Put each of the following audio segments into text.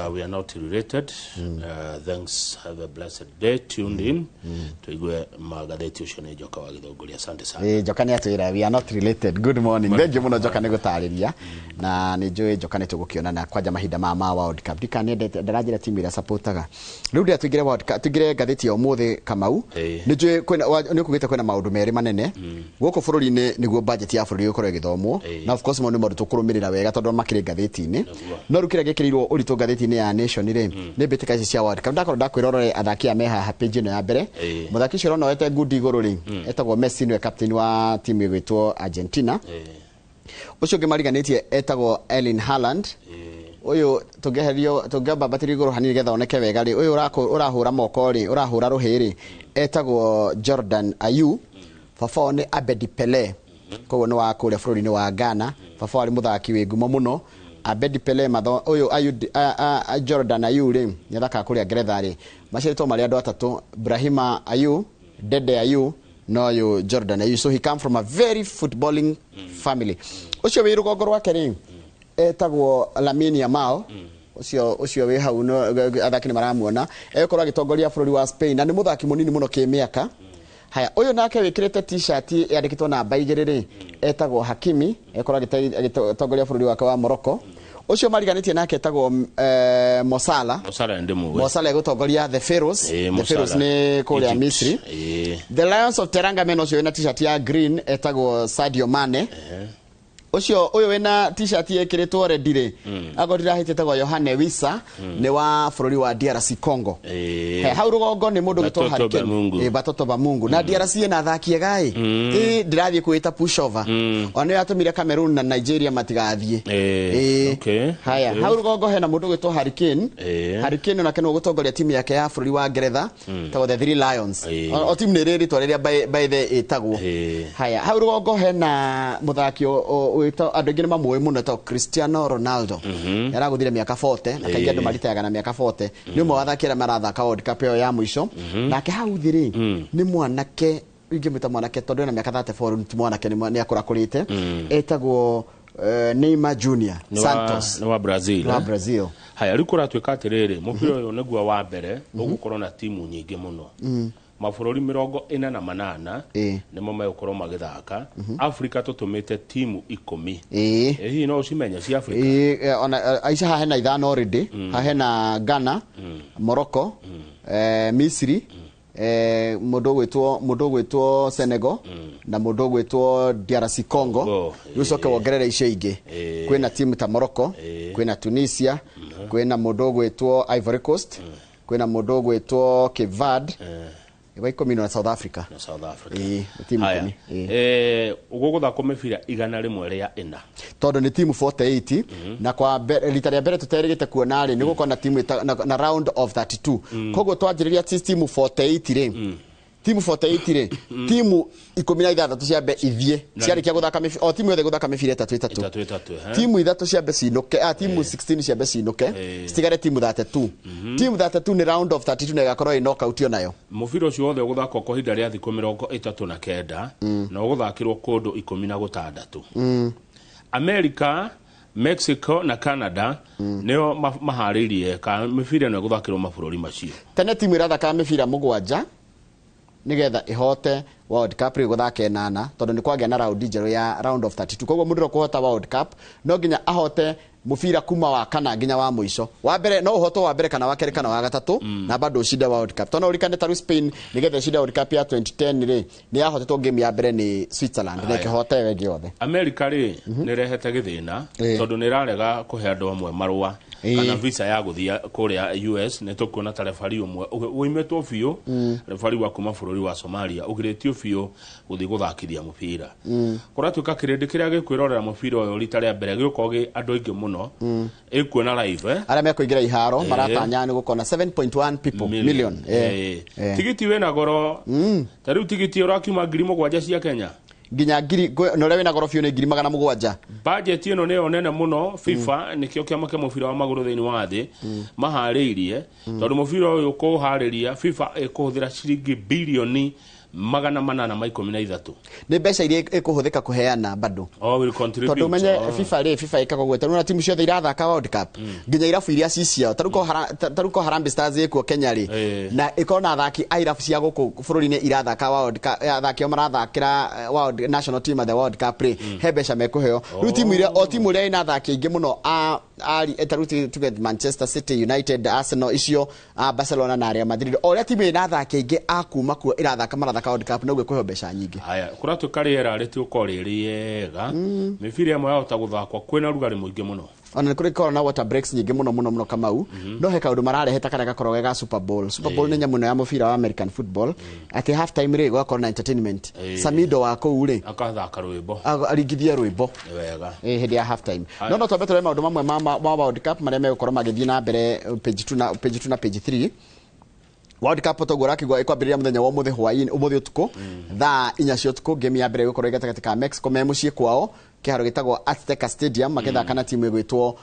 We are not related. Thanks, have a blessed day. Tuned in tuigue magatheti ũcio nĩ Njoka wa Gĩthũngũri. Asante sana. Ĩ, Njoka nĩ atwĩra we are not related. Good morning. Thank you mũno, Njoka, nĩ gũtarĩria. Na nĩ njũĩ, Njoka, nĩ tũgũkĩonana kwanja mahinda ma World Cup. Ndikanendete ndaranjĩra timu ĩrĩa supportaga. Rĩu ndĩra tũingĩre World Cup, tũingĩre ngathĩti ya ũmũthĩ, Kamau. Nĩ njũĩ kwĩna nĩ ũkugĩte kwĩna maũndũ merĩ manene gũkũ bũrũri-inĩ, nĩguo budget ya bũrũri ĩgũkorwo ĩgĩthomwo. Na of course mau nĩ maũndũ tũkũrũmĩrĩra wega tondũ makĩrĩ ngathĩti-inĩ. No rĩu kĩrĩa gĩkĩrĩirwo ũritũ ngathĩti-inĩ ya Nation rĩ, nĩ mbĩtĩka ici cia World Cup. Ndakorwo ndakwĩra ũrore athaki aya me haha page ĩno ya mbere. Mũthaki ũcio ũrona oete ngundi igũrũ rĩ, etagwo Messi, nĩwe captain wa timu ĩgwĩtwo Argentina. Ũcio ũngĩ mariganĩtie etagwo Erling Haaland. Ũyũ tũngĩeherio, tũngĩambambatĩrio igũrũ hanini nĩgetha oneke wega rĩ, ũyũ ũrahũra moko rĩ, ũrahũra rũhĩ rĩ, etagwo Jordan Ayew. Baba wao nĩ Abedi Pele, koguo nĩ wa kũrĩa bũrũri-inĩ wa Ghana. Baba wao arĩ mũthaki wĩ ngumo mũno, Abedi Pele. Matho ũyũ Jordan Ayew rĩ, nĩ athakaga kũrĩa Ngeretha rĩ. Maciarĩtwo marĩ andũ atatũ, Brahima Ayew, Dede Ayew na ũyũ Jordan Ayew. So he come from a very footballing family. Ũcio wĩ rũgongo rwake rĩ, etagwo Lamine Yamal. Ũcio wĩ hau athaki nĩ maramuona, egũkorwo agĩtongoria bũrũri wa Spain na nĩ mũthaki mũnini mũno kĩmĩaka. Haya, ũyũ nake wĩkĩrĩte T-shirt yandĩkĩtwo namba 2 rĩ, etagwo Hakimi, egũkorwo agĩtongoria bũrũri wake wa Morocco. Ũcio mariganĩtie nake etagwo Mo Salah. Mo Salah ndĩmũĩ. Mo Salah egũtongoria the Pharaohs. Mo The Pharaohs Salah. nĩ kũrĩa Egypt. Misri. The Lions of Teranga mena ũcio wĩna T-shirt ya green etagwo Sadio Mane. Ũcio ũyũ wĩna T-shirt ĩkĩrĩtwo red rĩ, akorwo ndirahĩtia, etagwo Yohane Wissa, nĩ wa bũrũri wa DRC Congo. He, hau rũgongo nĩ mũndũ ũgĩtwo Batoto Harry ba Kane. Mungu. Batoto ba Mungu. Na DRC ĩna athaki ega ĩ. Ĩ, ndĩrathiĩ kwĩta pushover, ona nĩyo yatũmire Cameroon na Nigeria matigathiĩ. Haya, hau rũgongo hena mũndũ ũgwĩtwo Harry Kane. Harry Kane onake nĩwe ũgũtongoria timu yake ya bũrũri wa Ngeretha, tagwo the Three Lions. O timu nĩ ĩrĩ rĩtwa rĩrĩa by the ĩtagwo. Haya, hau rũgongo hena mũthaki wĩtwo, andũ aingĩ nĩ mamũĩ mũno, etagwo Cristiano Ronaldo. Aragũthire mĩaka 40 na kaingĩ andũ maritayaga na mĩaka 40. Nĩ ũmwe wa athaki arĩa marathaka World Cup ĩyo ya mũico. Nake hau thĩ rĩ, nĩ mwanake, ingĩmwĩta mwanake tondũ ena mĩaka 34 rĩu, ti mwanake, nĩ akũrakũrĩte, etagwo Neymar Junior Santos. Nĩ wa Brazil. Nĩ wa Eh? Brazil. Haya, rĩu kũratuĩka atĩrĩrĩ, mũbira ũyũ nĩguo wa mbere ũgũkorwo na timu nyingĩ mũno. Mabũrũri 48 nĩmo megũkorwo magĩthaka. Afrika tũtũmĩte timu 10. Ĩ, hihi no ũcimenye cia Afrika? Ĩĩ, ona aica haha hena ithano already. Haha hena Ghana, Morocco, Misri, mũndũ ũgwĩtwo Senegal na mũndũ ũgwĩtwo DRC Congo. Congo. Rĩu ũcoke wongerere icio ingĩ. Kwĩna timu ta Morocco, kwĩna Tunisia, kwĩna mũndũ ũgwĩtwo Ivory Coast, kwĩna mũndũ ũgwĩtwo Cape Verde, wa 10 na South Africa. Na South Africa. Ĩĩ, timu Haya. 10. Ĩĩ. Gũgũthakwo mĩbira 104. Tondũ nĩ timu 48 na kwa rita rĩa mbere tũterĩgĩte kuona rĩ, nĩ gũkorwo na timu na round of 32. Koguo twanjĩrĩria ti timu 48 rĩ, timu 48 rĩ, timu 16 ciambe ithiĩ ciarĩkia gũthaka o timu yothe gũthaka mĩbira ĩtatũ ĩtatũ. Ĩtatũ ĩtatũ, eh? Timu ithatũ ciambe cinũke, timu 16 ciambe cinũke, citigare timu 32. Timu 32 nĩ round of 32 na ĩgakorwo ĩ knockout o nayo. Mũbira ũcio wothe ũgũthakwo kwa ihinda rĩa thikũ 39 na ũgũthakĩrwo kũndũ 16. America, Mexico na Canada nĩo maharĩirie ka mĩbira ĩno ĩgũthakĩrwo mabũrũri macio. Tene timu ĩrathakaga mĩbira mũgwanja nigetha ihote World Cup, rĩu gũthaka ĩnana tondũ nĩ kwagĩa na raundi njerũ ya round of 32. Koguo mũndũ ũrĩa ũkũhota World Cup no nginya ahote mũbira kuma wa kana nginya wa mũico. Wa mbere no ũhotwo wa mbere kana wa kerĩ kana wa gatatũ na bado ũcinde World Cup. Tondũ ũrikane ta rĩu Spain, nĩgetha ĩcinde World Cup ya 2010 rĩ, nĩ yahotetwo game ya mbere nĩ Switzerland na Haya. ĩkĩhota ĩyo ĩngĩ yothe. Amerika rĩ, nĩ ĩrehete gĩthĩna tondũ nĩ ĩrarega kũhe andũ amwe marũa kana visa ya gũthiĩ kũrĩa US. Nĩ tũkuona ta refari ũmwe ũimĩtwo biũ, refari wa kuma bũrũri wa Somalia ũgirĩtio biũ gũthiĩ gũthakithia mũbira. Kũratuĩka kĩrĩndĩ kĩrĩa gĩkwĩrorera mũbira ũyũ rita rĩa mbere gĩgũkorwo gĩ andũ aingĩ mũno, ĩkuona live, eh? Arĩa mekũingĩra iharo maratanya nĩ gũkorwo na 7.1 people million. Tigiti wĩna goro, ta rĩu tigiti ũrakiuma 7,000 cia Kenya. Nginya ngiri na ũrĩa wĩna goro biũ nĩ 700,000. Budget ĩno nĩyo nene mũno FIFA, nĩkĩo kĩama kĩa mũbira wa magũrũ thĩinĩ wa thĩ, maharĩirie, tondũ mũbira ũyũ kũũharĩria FIFA ĩkũhũthĩra ciringi birioni 813. Nĩ mbeca iria ĩkũhũthĩka kũheana bado. Oh, will contribute. Tondũ menye Oh. FIFA rĩ, FIFA ĩkaga ũguo, tondũ na timu ciothe irathaka World Cup, nginya irabu iria ci ciao, tarĩu ko Harambee Stars ĩkuo Kenya rĩ, na ĩkorwo na athaki a irabu cia gũkũ bũrũri-inĩ irathaka World Cup, athaki ao marathakĩra World National Team at the World Cup rĩ, he mbeca mekũheo. Rĩu timu iria, o timu ĩrĩa ĩna athaki aingĩ mũno a tarĩu tuge Manchester City, United, Arsenal icio, a Barcelona na Real Madrid, o ũrĩa timu ĩna athaki aingĩ a kuma kuo irathaka marathaka World Cup, noguo ĩkũheo mbeca nyingĩ. Haya, kũratuĩka rĩera rĩtigũkorwo rĩ rĩega. Mĩbira ĩmwe yahota gũthakwo kwĩna rugarĩ mũingĩ mũno. Ona nĩ kũrĩ korwo na water breaks nyingĩ mũno mũno mũno Kamau. No he kaũndũ mararehe ta karĩa gakoragwo ge ga Super Bowl. Super Bowl nĩ nyamũ ĩno ya mũbira wa American football, atĩ half time rĩ, gũgakorwo na entertainment. Samido wa kũu rĩ, akathaka rwĩmbo, aringithie rwĩmbo. Nĩ wega. Hĩndĩ ya half time. No twambe tũrore maũndũ mamwe ma World Cup marĩa megũkorwo magĩthiĩ na mbere, page 2 na page 2 na page 3. World Cup toguo ũrakĩigua ĩkwambĩrĩria mũthenya wa ũmũthĩ hwaĩ-inĩ, ũmũthĩ ũtukũ thaa 4 cia ũtukũ. Game ya mbere ĩgũkorwo gatagatĩ ka Mexico me mũciĩ kwao kĩharo gĩtagwo Azteca Stadium, makĩthaka na timu ĩgwĩtwo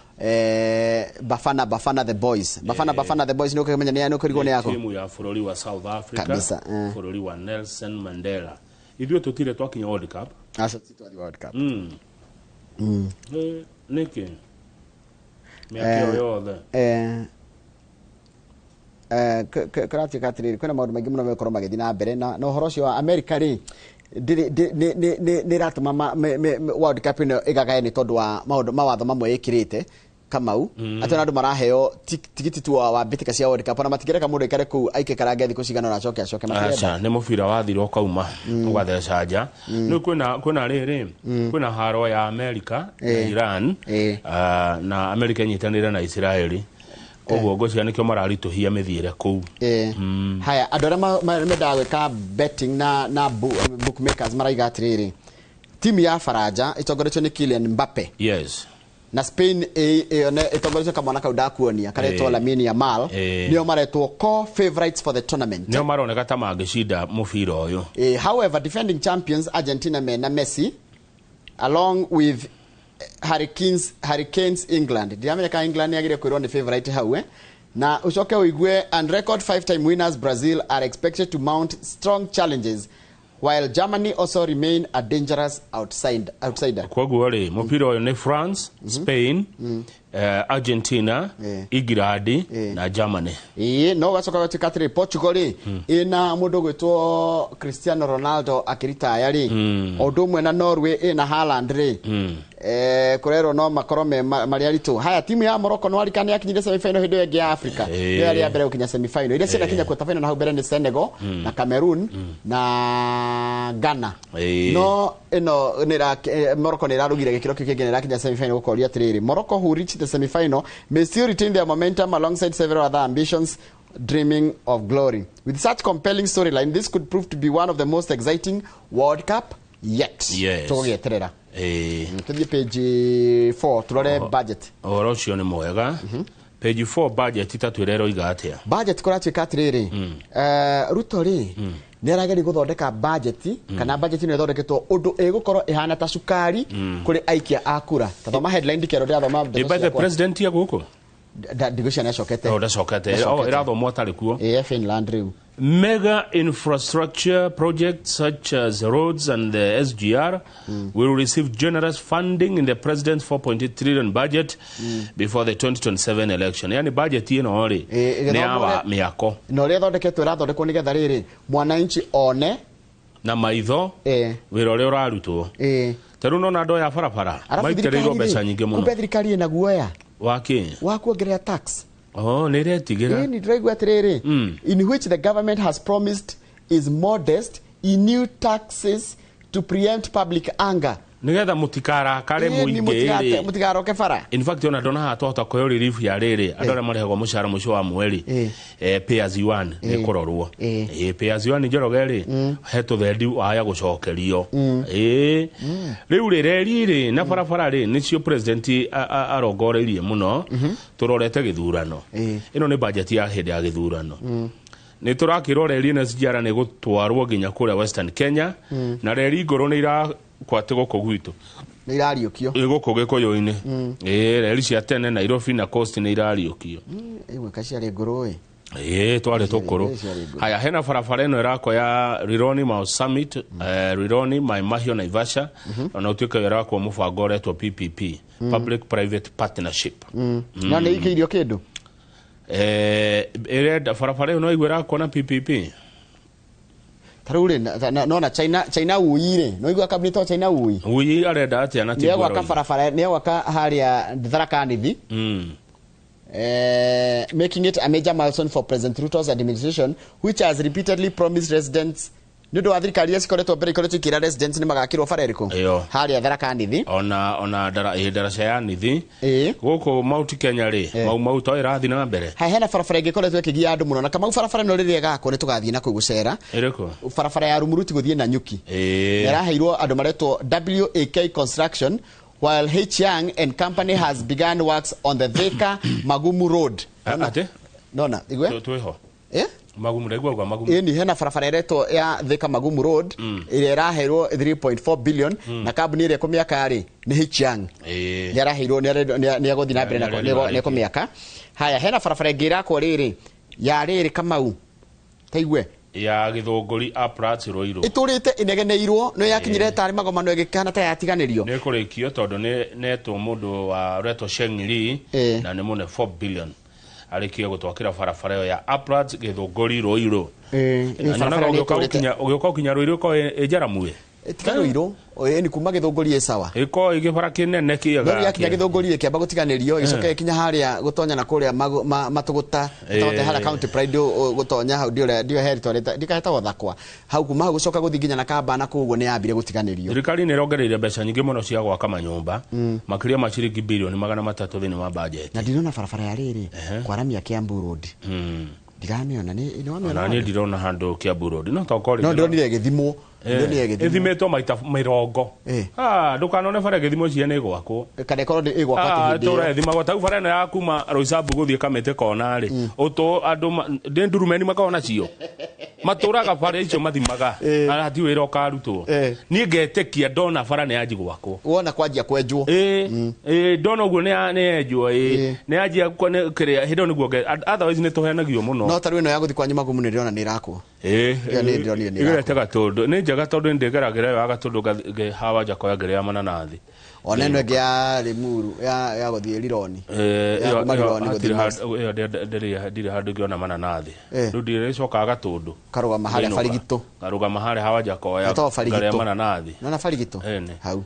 Bafana Bafana the Boys. Bafana Bafana the Boys, nĩ ũkĩmenya nĩ ũkĩrigwo nĩ yako. Timu ya bũrũri wa South Africa. Kabisa, eh. Bũrũri wa Nelson Mandela. Ithuĩ tũtirĩ twakinya World Cup. Aca, ti twathiĩ World Cup. Nĩkĩ mĩaka ĩyo yothe? Kũratuĩka atĩrĩrĩ, kwĩna maũndũ maingĩ mũno megũkorwo magĩthiĩ na mbere na ũhoro ũcio wa America rĩ, ndĩrĩ nĩ ĩratũma World Cup ĩno ĩgagae nĩ tondũ wa maũndũ mawatho mamwe ĩkĩrĩte Kamau, atĩ ona andũ maraheo tigiti tu wa mbĩtĩka cia World Cup, ona matingĩreka mũndũ aikare kũu aikĩkarange thikũ cigana ũna acoke acoke, matirenda. Aca, nĩ mũbira wathira ũkauma ũgatheca nja. Rĩu kwĩna rĩrĩ, kwĩna haro ya America na Iran. Na America ĩnyitanĩire na Israeli, koguo ngwĩciria nĩkĩo mararitũhia mĩthiĩre kũu. Haya, andũ arĩa mendaga gwĩka betting na bookmakers maraiga atĩrĩrĩ, timu ya Faranja ĩtongoretio nĩ Kylian Mbappe na Spain ĩyo ĩtongoretio kamwana kau ndakuonia karetwo Lamine Yamal, nĩo maretwo core favorites for the tournament. Nĩo maroneka ta mangĩcinda mũbira ũyũ. However, defending champions Argentina mena Messi along with Hurricanes England, ndiramenya kana England yagire kwĩrwo nĩ favorite hau, eh? Na ucoke ũigue, and record five time winners Brazil are expected to mount strong challenges, while Germany also remain a dangerous outsider. Koguo rĩ, mũbira ũyũ nĩ France, Spain, Argentina, England na Germany. Ĩĩ, no gacoka gatuĩka atĩrĩ, Portugal rĩ, ĩna mũndũ ũgwĩtwo Cristiano Ronaldo akĩritaya rĩ, o ũndũ ũmwe na Norway ĩna Haaland rĩ, kũrerwo no makorwo me marĩ aritũ. Haya, timu ya Morocco no arikana yakinyire semifinal hĩndĩ ĩyo ĩngĩ ya Africa, nĩyo yarĩ ya mbere gũkinya semifinal. Iria cianakinya quarter final na hau mbere nĩ Senegal na Cameroon na Ghana. No ĩno Morocco nĩ ĩrarugire gĩkĩro kĩu kĩngĩ na ĩrakinya semifinal. Gũkoria atĩrĩrĩ, Morocco, who reached the semifinal, may still retain their momentum alongside several other ambitions dreaming of glory. With such compelling storyline, this could prove to be one of the most exciting World Cup yet. Tũgũgĩeterera. Tũthiĩ page 4 tũrore budget. Ũhoro ũcio nĩ mwega. Page 4, budget, itatwĩra ĩroiga atĩa? Budget kũratuĩka atĩrĩrĩ, Ruto rĩ, nĩ arageria gũthondeka budget, kana budget ĩno ĩthondeketwo ũndũ ĩgũkorwo ĩhana ta cukari kũrĩ aikia a kura. Tathoma headline, ndikerwo ndĩrathoma ndeto Ĩ, by the ciakwa. president ya gũkũ? Ndigwĩciria nĩacokete. Oh, ndacokete. Ndacokete. Oh, ĩrathomwo atarĩ kuo. Ĩ, Finland rĩu. Mega infrastructure projects such as roads and the SGR will receive generous funding in the president's 4.8 trillion budget before the 2027 election. Yani budget ĩno rĩ, nĩ ya wa mĩako. Na ũrĩa ĩthondeketwo, ĩrathondekwo nĩgetha rĩrĩ mwananchi one na maitho wĩra ũrĩa ũrarutwo. Ta rĩu nona andũ aya a barabara Arabu maitĩrĩirwo thirikari mbeca rĩ, nyingĩ mũno. Kumbe thirikari ĩna guoya Wakĩ? Wa kuongerera tax. Oh, nĩ ĩretigĩra. Ĩĩ, ndĩraigua atĩrĩrĩ, in which the government has promised is modest in new taxes to preempt public anger. Nĩgetha mũtikarakare Ĩĩ, ni mũingĩ rĩ. Mũtigaroke bara. In fact, ona ndona haha twahota kũheo relief ya rĩrĩ, andũ arĩa marĩhagwo mũcara mũico wa mweri, pay as you earn nĩ kũrorwo. Pay as you earn, Njoroge rĩ, he tũthendi waya gũcokerio. Rĩu rĩ, reri rĩ na barabara rĩ, nĩcio president arongoreirie mũno tũrorete gĩthurano. Ĩno nĩ budget ya hĩndĩ ya gĩthurano. Nĩ tũrakĩrwo reri ĩno SGR nĩ gũtwarwo nginya kũrĩa Western Kenya, na reri ngũrũ nĩ irakwatĩ gũkũ gwitũ. Nĩ irariũkio. Ĩ, gũkũ Gĩkũyũ-inĩ. Ĩ, reri cia tene Nairobi na Coast nĩ irariũkio. Imwe kaciarĩ ngũrũ ĩ. Ĩĩ, twarĩ tũkũrũ. Ciarĩ good. Haya, hena barabara ĩno ĩrakwo ya Rironi Mau Summit, Rironi Mai Mahiũ Naivasha, ona ũtuĩke ĩrakwo mũbango ũretwo PPP, Public Private Partnership. No nĩ ikĩirio kĩndũ. Ĩrenda barabara ĩyo no igue ĩrakwo na PPP. Ta rĩu rĩ, nona China Ui rĩ, no igua kambuni to China Ui. Ui arenda atĩa na Nĩ egwaka Tigwero? barabara, nĩ egwaka harĩa Tharaka Nithi. Making it a major milestone for President Ruto's administration, which has repeatedly promised residents nĩ ũndũ wa thirikari iria cikoretwo mbere ikoretwo ikĩra residents nĩ magakĩrwo bara ĩrĩkũ? Ĩyo. Harĩa Tharaka Nithi. Ona daraca ya Nithi. Ĩĩ. Gũkũ Mount Kenya rĩ, Mau Mau to ĩrathiĩ na mbere. Haha hena barabara ĩngĩ ĩkoretwo ĩkĩgia andũ mũno, na Kamau barabara ĩno rĩrĩa ĩgakwo nĩ tũgathiĩ na kũu gũcera. Ĩrĩkũ? Barabara ya Rumuruti gũthiĩ Nanyuki. Ĩĩ. Ĩraheirwo andũ maretwo WAK Construction, while H Young and Company has begun works on the Thika Magumu Road. Atĩ? Nona, igwe? Twĩho. Eh? Magumu, ndaigua gwa Magumu. Ĩni hena barabara ĩretwo ya Thika Magumu Road ĩrĩa ĩraheirwo 3.4 billion, na kambuni ĩrĩa ĩkũmĩaka rĩ nĩ H Young. Ĩĩ. Nĩ araheirwo, nĩ egũthiĩ na mbere na Nĩ nĩ kũmĩaka. Haya, hena barabara ĩngĩ ĩrakwo rĩrĩ ya rĩrĩ Kamau, taigue. Ya Gĩthũngũri Uplands Ruiru. Ĩtũrĩte ĩnegeneirwo, no yakinyire tarĩ magomano ĩgĩkana ta yatiganĩrio. Nĩ kũrĩkio tondũ nĩ netwo mũndũ wa ũretwo Sheng Lee, Ĩĩ. na nĩ mũne 4 billion arĩkie gũtwakĩra barabara ĩyo ya Uplands Gĩthũngũri Ruiru. Ĩĩ, Na barabara nyonaga nĩ ũgĩũka ĩtũrĩte. ũgĩũka gũkinya Ruiru ĩkorwo ĩ Njaramwe. Tiga Ruiru, ĩni kuma Gĩthũngũri ĩ sawa. Ĩkorwo ĩgĩbara kĩnene kĩega. No yakinya Gĩthũngũri ĩkĩamba gũtiganĩrio, ĩgĩcoka ĩkinya harĩa gũtonya na kũrĩa matũgũta, gatagatĩ harĩa County Pride gũtonya hau, ndiũrĩa ndiũ heritwa ndikahetagwo Thakwa hau, kuma hau gũcoka gũthiĩ nginya na Kambana kũu ũguo nĩ yambire gũtiganĩrio. Thirikari nĩ ĩrongereire mbeca nyingĩ mũno cia gwaka manyũmba, makĩria ma ciringi 300 bilioni thĩinĩ wa budget. Na ndirona barabara ya rĩrĩ kwaramia Kiambu Road, ndiramĩona. Nĩ wamĩona? Ona niĩ ndirona handũ Kiambu Road no tokorwo. No ndĩronire ĩgĩthimwo, ndĩronire ĩgĩthimwo. Ĩthimĩtwo maita 20. Ĩĩ. Ah, ndũkanone bara ĩgĩthimwo cia nĩ gwakwo. Kana ĩkorwo nĩ ĩgwakwo atĩ hĩndĩ ĩyo. Tũra ĩthimagwo ta rĩu bara ĩno ya kuma Roysambu gũthiĩ Kamĩtĩ kona rĩ, ũtũ andũ ndĩ ndurumeni makoragwo nacio, matũraga bara icio mathimaga. Ĩĩ. Hati wĩra ũkarutwo. Ĩĩ. Niĩ ngetĩkia ndona bara nĩ yanji gwakwo. Wona kwanjia kwenjwo. Ĩĩ ĩĩ, ndona ũguo nĩ yenjwo, ĩĩ, Ĩĩ. nĩ yanjia kĩrĩa hĩndĩ ĩyo nĩguo otherwise nĩ tũhenagio mũno. No ta rĩu ĩno ya gũthiĩ kwa Magumu nĩ ndĩrona nĩ ĩrakwo. Ĩĩ. Ĩyo nĩ ndĩronire nĩ ĩrakwo. Ĩgerete Gatũndũ nĩ njega tondũ nĩ ndĩgeragĩra ĩyo ya Gatũndũ hawa Njakoya ngĩrĩa mananathi. Ona ĩno ĩngĩ ya Limuru ya gũthiĩ Rironi. Ya kuma Rironi gũthiĩ Mombasa. Ĩyo ndirĩ handũ ingĩona mananathi. Ĩĩ. Rĩu ndĩrĩcokaga Gatũndũ. Karũgama harĩa Ngainũka. Barigitũ. Ngarũgama harĩa hawa Njakoya Ĩtagwo Barigitũ. ngarĩa mananathi. Nona Barigitũ? Ĩni. Hau.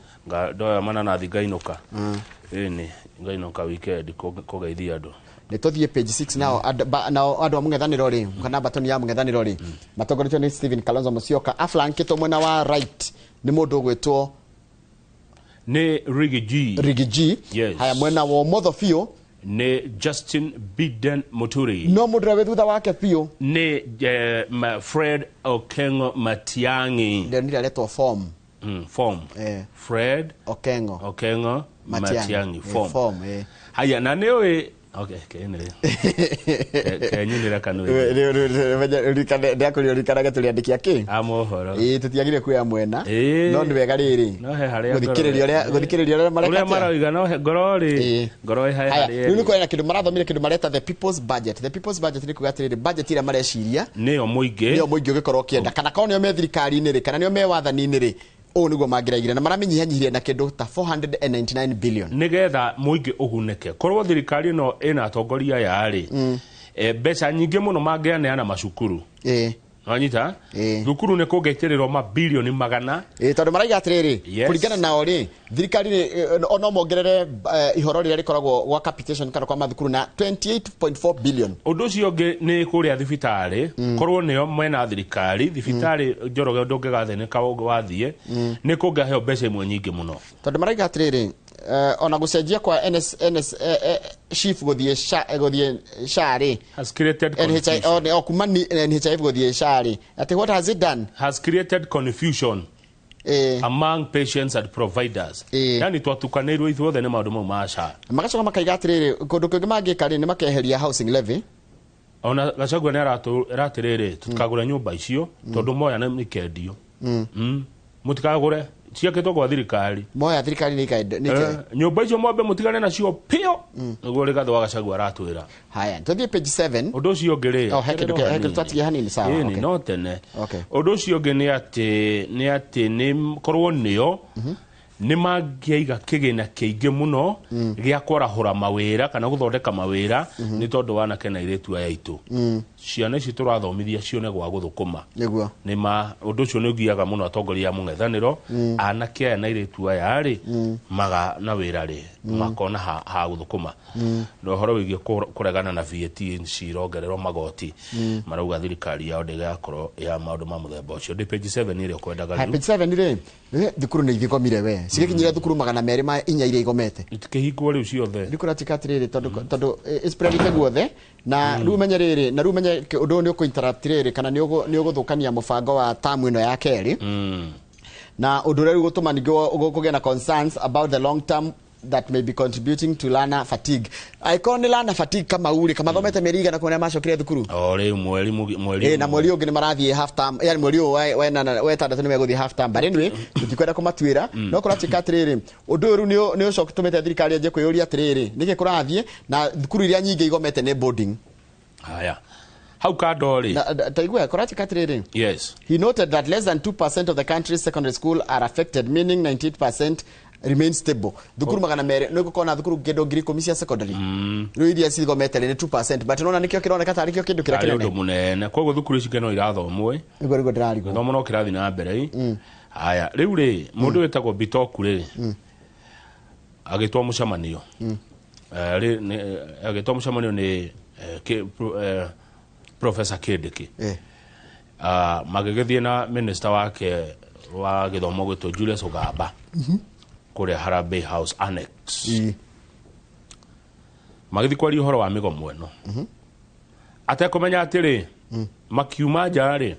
Ndoya mananathi ngainũka. Ĩni, ngainũka weekend kũgeithia andũ. Nĩ tũthiĩ page 6. Nao nao andũ a mũng'ethanĩro rĩ, kana batoni ya mũng'ethanĩro rĩ, matongoretio nĩ Stephen Kalonzo Musyoka, aflankĩtwo mwena wa right nĩ mũndũ ũgwĩtwo Nĩ Riggy G. Riggy G. Yes. Haya, mwena wa ũmotho biũ Nĩ Justin Biden Muturi. No mũndũ ũrĩa wĩ thutha wake biũ Nĩ Fred Okengo Matiang'i. Ndĩronire aretwo Form. Form. Fred Okengo Okengo Matiang'i. Matiang'i. Form. Form, eh. Haya, na nĩ ũĩ, okay, kenyinĩre kenyinĩre kanua. Ndakũria ũrikanage tũrĩandĩki akĩ A mohoro. Ĩĩ, tũtiagire kuoya mwena. Ĩĩ. No nĩ wega rĩrĩ No he harĩa gũthikĩrĩria ũrĩa gũthikĩrĩria ũrĩa mareka ũrĩa atĩa. maroiga, no he ngoro rĩ, Ĩĩ. ngoro ĩ Haya, harĩa rĩu nĩ ĩrĩ. kwena kĩndũ marathomire, kĩndũ mareta the people's budget. The people's budget nĩ kuga atĩrĩrĩ, budget ĩrĩa mareciria nĩyo mũingĩ nĩyo mũingĩ ũgĩkorwo ũkĩenda, kana korwo nĩo me thirikari-inĩ rĩ, kana nĩo me wathani-inĩ rĩ, ũũ nĩguo mangĩraigire na maramĩnyihanyihirie na kĩndũ ta 499 billion. Nigetha mũingĩ ũgunĩke. Korwo thirikari ĩno ĩna atongoria aya rĩ, mbeca nyingĩ mũno mangĩaneana macukuru. Wanyita? Ĩĩ. Thukuru nĩ kũngĩitĩrĩrwo mabilioni magana. Ĩĩ, tondũ maraiga atĩrĩrĩ, kũringana nao rĩ, thirikari rĩ, no mongerere ihoro rĩrĩa rĩkoragwo gwa capitation kana kwa mathukuru na 28.4 billion. Ũndũ ũcio ũngĩ nĩ kũrĩa thibitarĩ, korwo nĩo mwena thirikari, thibitarĩ Njoroge ndũngĩgathĩnĩka wathiĩ, nĩ kũngĩaheo mbeca imwe nyingĩ mũno. Tondũ maraiga atĩrĩrĩ, ona gũcenjia kwa NS, NS, SHIF gũthiĩ SHA, gũthiĩ SHA rĩ, Has created NHI, confusion. o kuma ni NHIF gũthiĩ SHA rĩ, atĩ what has it done? Has created confusion among patients and providers. Yani twatukanĩirwo ithuothe nĩ maũndũ mau ma SHA. Magacoka makaiga atĩrĩrĩ, kũndũ kũngĩ mangĩka rĩ, nĩ makeheria housing levy. Ona Gachagua nĩ aratĩrĩrĩ, tũtikagũre nyũmba icio tondũ moya nĩ ikendio. Mũtikagũre. Ciakĩtwo gwa thirikari. Moya thirikari nĩ ikae. Nyũmba icio mwambe mũtigane nacio piũ, nĩguo Rigathĩ wa Gachagua aratwĩra. Haya, tũthiĩ page 7. Ũndũ ũcio ũngĩ rĩ, Oh, he kĩndũ twatigie hanini, sawa. Ĩni, no tene. Okay. Ũndũ ũcio ũngĩ nĩ atĩ nĩ korwo nĩo nĩ mangĩaiga kĩgĩna kĩingĩ mũno gĩa kwarahũra mawĩra kana gũthondeka mawĩra, nĩ tondũ wanake na airĩtu aya aitũ, ciana ici tũrathomithia cione gwa gũthũkũma. Nĩ ma ũndũ ũcio nĩ ũgiaga mũno atongoria a mũng'ethanĩro. Anake aya na airĩtu aya rĩ, maga na wĩra rĩ, makona ha gũthũkũma. Na ũhoro wĩgiĩ kũregana na VAT cirongererwo magoti, marauga thirikari yao ndĩgakorwo ya maũndũ ma mũthemba ũcio. Ndĩ page 7 ĩrĩa ũkwendaga. Haya, rĩu page 7 rĩ, thukuru nĩ ithigomire we, cigĩkinyire thukuru 204 iria igomete. Itikĩhingwo rĩu ciothe. Rĩu kũratuĩka atĩrĩrĩ, tondũ ĩspreadĩte guothe, na rĩu ũmenye rĩrĩ, na rĩu ũmenye ũndũ ũyũ nĩ ũkũ-interrupt rĩrĩ, kana nĩ ũgũthũkania mũbango wa tamu ĩno ya kerĩ, na ũndũ ũrĩa rĩu gũtũma ningĩ kũgĩe na concerns about the long term that may be contributing to learner fatigue. Angĩkorwo nĩ learner fatigue, Kamau rĩ, kamathomete mĩeri igana kuona macokire thukuru. O rĩu mweri mweri. Na mweri ũngĩ nĩ marathiĩ half term, yani mweri ũyũ wa ĩtandatũ nĩ megũthiĩ half term. But anyway, tũtikwenda kũmatuĩra, no kũratuĩka atĩrĩrĩ, ũndũ ũyũ rĩu nĩ ũcokĩtũmĩte thirikari yanjie kwĩyũria atĩrĩrĩ, nĩkĩ kũrathiĩ na thukuru iria nyingĩ igomete nĩ boarding. Haya, hau kando rĩ, Na taigua, kũratuĩka atĩrĩrĩ, he noted that less than 2% of the country's secondary school are affected, meaning 98% remain stable. Thukuru 200, nĩ gũkorwo na thukuru kĩndũ 10,000 cia secondary. Rĩu iria cigomete rĩ nĩ 2%, but nona nĩkĩo kĩroneka tarĩ kĩo kĩndũ kĩrĩa Tarĩ ũndũ kĩnene. Mũnene, koguo thukuru ici no irathomwo ĩ. Nĩguo ndĩrarigwo. Gĩthomo no kĩrathiĩ na mbere ĩ. Haya, rĩu rĩ, mũndũ wĩtagwo Bitoku rĩ, agĩtwo mũcemanio. Agĩtwo mũcemanio nĩ Professor Kindiki. Magĩgĩthiĩ na minister wake wa gĩthomo gwĩtwo Julius Ogamba kũrĩa Harambee House Annex. Magĩthiĩ kwaria ũhoro wa mĩgomo ĩno, atekũmenya atĩrĩ, makiuma nja rĩ,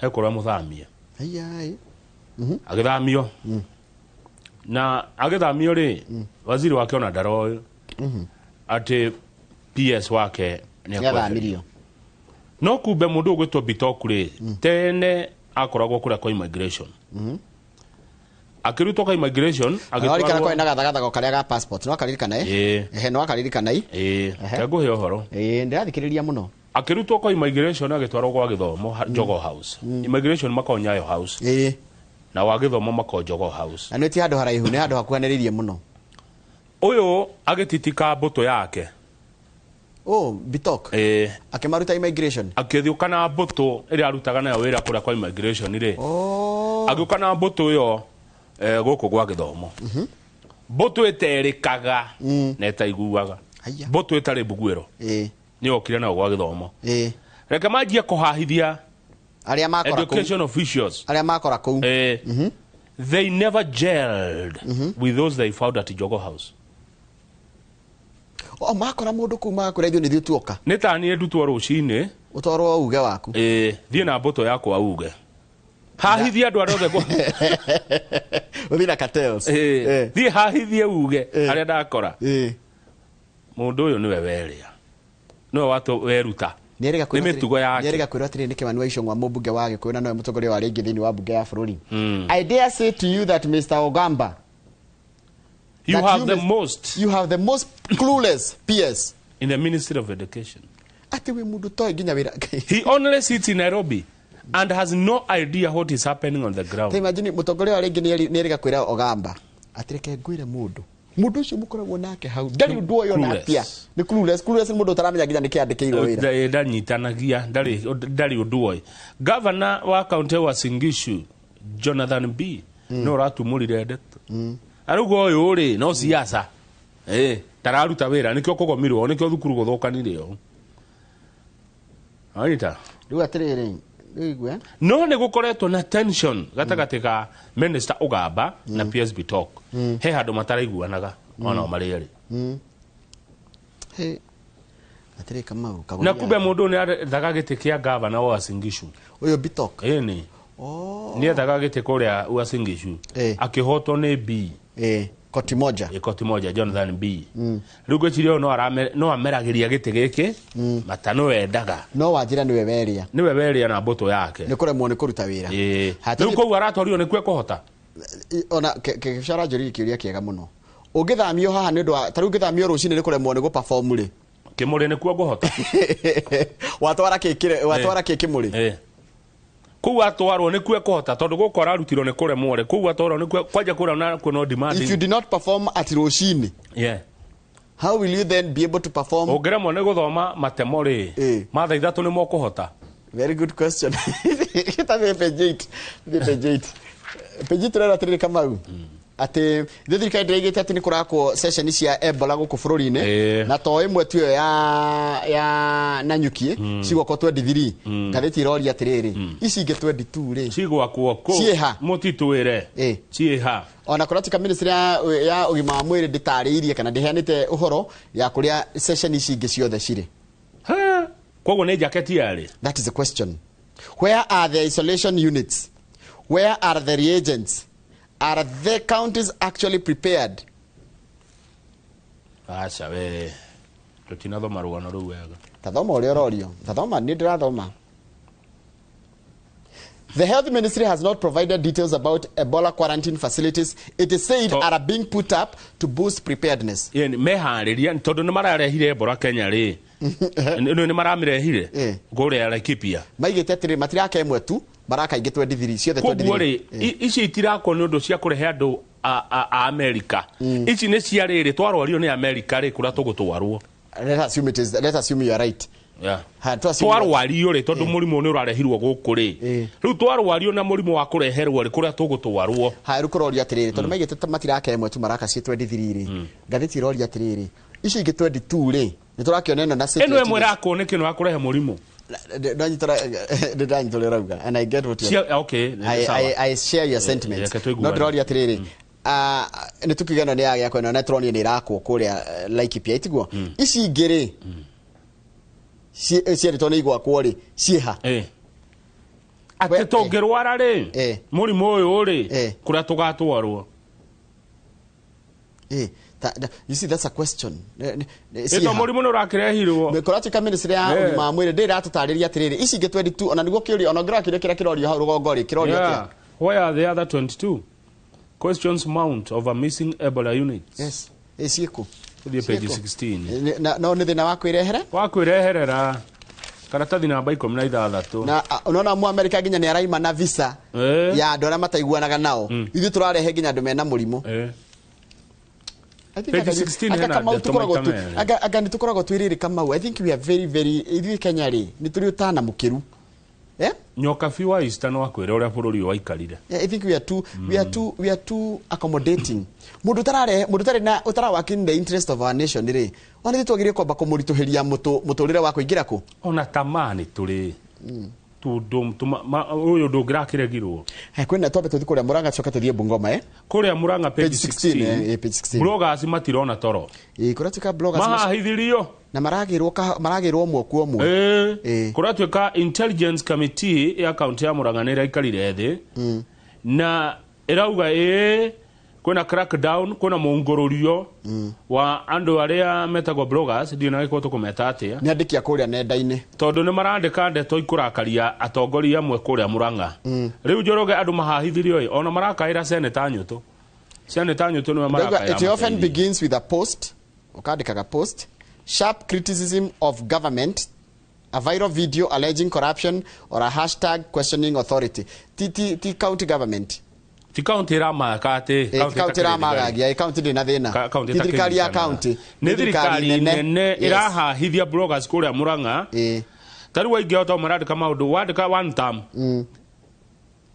ekũrĩa mũthamie. Ai. Agĩthamio, na agĩthamio rĩ, waziri wake ona ndaroĩ atĩ PS wake nĩ Nĩ athamirio. No kumbe mũndũ ũgwĩtwo Bitoku rĩ, tene akoragwo kũrĩa kwa immigration, akĩrutwo kwa immigration. Agĩtwarwo Agĩtwarwo na gathagathago karĩa ga passport, no akaririkana eh? Ĩĩ. Ehe, no akaririkana i. Ĩĩ, kengũhe ũhoro. Ĩĩ, ndĩrathikĩrĩria mũno. Akĩrutwo kwa immigration agĩtwarwo gwa gĩthomo, Jogoo House. Immigration makoo Nyayo House, na wa gĩthomo makoo Jogoo House. Na nĩ ti handũ haraihu, nĩ handũ hakuhanĩrĩirie mũno. Ũyũ agĩtitika mbũtũ yake. Oh, Bitok. Ĩĩ. Akĩmaruta immigration. Akĩthiũka na mbũtũ ĩrĩa arutaga nayo wĩra kũrĩa kwa immigration rĩ. Oh. Agĩũka na mbũtũ ĩyo gũkũ gwa gĩthomo, mbũtũ ĩterĩkaga na ĩtaiguaga. Haiya. Mbũtũ ĩtarĩ mbuguĩro nĩ yokire nayo gwa gĩthomo. Reke manjie kũhahithia Arĩa makora kũu. education officials. Arĩa makora kũu. They never gelled with those they found at Jogoo House. O makora mũndũ kũu magakwĩra ithuĩ nĩ ithuĩ tuoka. Nĩ ta niĩ ndutwo rũcinĩ. Ũtwarwo uge waku. Thiĩ na mbũtũ yakwa uge hahithie andũ arĩa othe Ũthiĩ na cartels. Thiĩ hahithie uge arĩa ndakora. Mũndũ ũyũ nĩwe werĩa, nĩwe watũ weruta. Nĩerĩga Nĩ kwĩrwo mĩtugo yake. Nĩerĩga kwĩrwo atĩrĩrĩ, nĩ Kĩmani wa Ichung'wa, mũmbunge wa Gĩkũyũ na nowe mũtongoria wa rĩngĩ thĩinĩ wa mbunge ya bũrũri. I dare say to you that Mr. Ogamba, You that have you the most you have the most clueless PS in the Ministry of Education. Atĩ wĩ mũndũ toĩ nginya wĩra. He only sits in Nairobi and has no idea what is happening on the ground. Ta imagine mũtongoria wa rĩngĩ nĩerĩga kwĩra Ogamba atĩ reke ngwĩre mũndũ ũcio mũkoragwo nake hau ndarĩ ũndũ ũyũ ona Clueless. atia. Nĩ clueless. Clueless nĩ mũndũ ũtaramenya nginya nĩkĩ andĩkĩirwo wĩra. Ndanyitanagia, ndarĩ ũndũ oĩ. Gavana wa kaunti ya Uasin Gishu Jonathan B no ũratumũrire ndeto, arauga ũyũ rĩ no siasa, ndararuta wĩra, nĩkĩo kũgomirwo, nĩkĩo thukuru gũthũkanire ũũ, anyita. Rĩu atĩrĩrĩ, rĩu igue. No nĩ gũkoretwo na tension gatagatĩ ka Minister Ogamba na PS Bitok. He handũ mataraiguanaga ona marĩ erĩ. He atĩrĩ, Kamau Na Kagũria. kumbe mũndũ ũyũ nĩ arethaga gĩtĩ kĩa gavana wa Uasin Gishu. Ũyũ Bitok? Ĩni. Oh. Nĩ ethaga gĩtĩ kũrĩa Uasin Gishu. Akĩhotwo nĩ B. Koti moja. Koti moja, Jonathan B. Rĩu ngwĩciria ũyũ no ameragĩria gĩtĩ gĩkĩ mata no endaga. No wanjĩra nĩwe werĩa. Nĩwe werĩa na mbũtũ yake. Nĩ kũremwo nĩ kũruta wĩra. Rĩu koguo aratwarirwo nĩkuo ekũhota. Ona kĩcara njũririe kĩũria kĩega mũno. Ũngĩthamio haha nĩ ũndũ wa ta rĩu ũngĩthamio rũcinĩ nĩ kũremwo nĩ gũ-perform rĩ. Kĩmũrĩ nĩkuo ngũhota. Watwara kĩ kĩre watwara kĩ kĩmũrĩ. Kũu atwarwo nĩkuo ekũhota tondũ gũkũ ararutirwo nĩ kũremwo rĩ, kũu atwarwo nĩkuo kwanja kũrĩa nakuo no demand. If you did not perform at rũcinĩ, Yeah. how will you then be able to perform? Ũngĩremwo nĩ gũthoma matemo rĩ, ma thaa 3 nĩ mokũhota. Very good question. Kita page 8. Page 8. Page 8 rĩra atĩrĩrĩ Kamau. Atĩ ithuĩ thirikari ndĩraigĩte atĩ nĩ kũrakwo ceceni cia Ebola gũkũ bũrũri-inĩ, na to ĩmwe tu ĩyo ya Nanyuki cigwakwo 23. Ngathĩti ĩroria atĩrĩrĩ, ici ingĩ 22 rĩ cigwakwo kũ? Ciĩha? Mũtitwĩre. Ciĩha? Ona kũratika ministry ya ũgima wa mwĩrĩ ndĩtarĩirie kana ndĩheanĩte ũhoro ya kũrĩa ceceni ici ingĩ ciothe cirĩ. Koguo nĩ jaketi yarĩ? That is the question. Where are the isolation units? Where are the reagents? Are the counties actually prepared? Aca we. Tutinathoma rũgano rũu wega. Tathoma ũrĩa ũrorio. Tathoma, niĩ ndĩrathoma. The health ministry has not provided details about Ebola quarantine facilities it is said are being put up to boost preparedness. Ĩĩ, meharĩria tondũ nĩ mararehire Ebola Kenya rĩ. Nĩ maramĩrehire kũrĩa Laikipia. Maigĩte atĩrĩ matiraka ĩmwe tu, baraka ingĩ 23 ciothe 23. Koguo rĩ, ici itirakwo nĩ ũndũ cia kũrehe andũ a America. Ici nĩ cia rĩrĩ twarwario nĩ America rĩ kũrĩa tũgũtwarwo. Let us assume it is, let us assume you are right. Yeah. Ha, tu assume twarwario rĩ tondũ mũrimũ nĩ ũrarehirwo gũkũ rĩ. Rĩu twarwario na mũrimũ wa kũreherwo rĩ kũrĩa tũgũtwarwo. Ha, rĩu kũrorio atĩrĩrĩ tondũ maigĩte matiraka ĩmwe tu maraka ciĩ 23 rĩ. Ngathĩti ĩroria atĩrĩrĩ ici ingĩ 22 rĩ nĩ tũrakĩona ĩno na ĩno ĩmwe ĩrakwo nĩkĩ nĩ wa kũrehe mũrimũ. Ndanyita ũrĩa ũrauga and I get what you Okay, I share your sentiments. No ndĩroria atĩrĩrĩ nĩ tũkiuga ĩno nĩ ya gĩakwa ĩno na tũronio nĩ ĩrakwo kũrĩa Laikipia itiguo. Ici ingĩ rĩ cierĩtwo nĩ igwakwo rĩ ciĩha? Atĩ tũngĩrwara rĩ mũrimũ ũyũ rĩ kũrĩa tũgatwarwo. You see, that's a question. Ĩto mũrimũ nĩ ũrakĩrehirwo. Kũratuĩka ministry ya ũgima wa mwĩrĩ ndĩ ĩratũtarĩria atĩrĩrĩ ici ingĩ 22 ona nĩguo kĩũria ona ũngĩrora kĩũria kĩrĩa kĩrorio hau rũgongo rĩ kĩrorio atĩa? Where are the other 22? Questions mount over missing Ebola units. Yes. Ciĩkũ? Tũthiĩ page 16. No nĩ thĩna wa kwĩrehere? Wa kwĩreherera. Karatathi namba 16. Na unaona mu America nginya nĩ araima na visa ya andũ arĩa mataiguanaga nao. Ithuĩ tũrarehe nginya andũ mena mũrimũ. Page 16 hena ndeto maita merĩ. Anga nĩ tũkoragwo twĩrĩrĩ Kamau. I think we are very very ithuĩ Kenya rĩ nĩ tũrĩ ũtana mũkĩru. Nyoka fi wa Eastern wa kwĩra ũrĩa bũrũri waikarire. I think we are too accommodating. Mũndũ ũtarare mũndũ ũtarĩ na ũtara work in the interest of our nation rĩ ona ithuĩ twagĩrĩire kwamba kũmũritũhĩria mũtũrĩre wa kũingĩra kũ. Ona tamaa nĩ tũrĩ. Tondũ ũyũ ndũngĩrakĩregirwo. Kwĩna twambe tũthiĩ kũrĩa Murang'a tũcoke tũthiĩ Bungoma Kũrĩa Murang'a page 16. Page 16. Bloggers matirona toro. Kũratuĩka bloggers mahahithirio na maragĩrwo ũmwe kwa ũmwe. Kũratuĩka intelligence committee ya county ya Murang'a nĩ ĩraikarire thĩ na ĩrauga kwĩna crackdown kwĩna mũngũrũrio wa andũ arĩa metagwo bloggers ndiũ na gĩkorwo tũkũmeta atĩa. Nĩ andĩki a kũrĩa nenda-inĩ. Tondũ nĩ marandĩka ndeto ikũrakaria atongoria amwe kũrĩa Murang'a. Rĩu Njoroge andũ mahahithirio ona marakaĩra Senator Nyũtũ. Senator Nyũtũ nĩwe marakaĩra. It often begins with a post. Ũkandĩkaga post. Sharp criticism of government, a viral video alleging corruption or a hashtag questioning authority. Ti county government. Ti county ĩramaka atĩ. County ĩramagagia, county ndĩ na thĩna. Ti thirikari ya county. Nĩ thirikari nene ĩrahahithia bloggers kũrĩa Murang'a. Ta rĩu aingĩ o marandĩka maũndũ, wandĩka one term.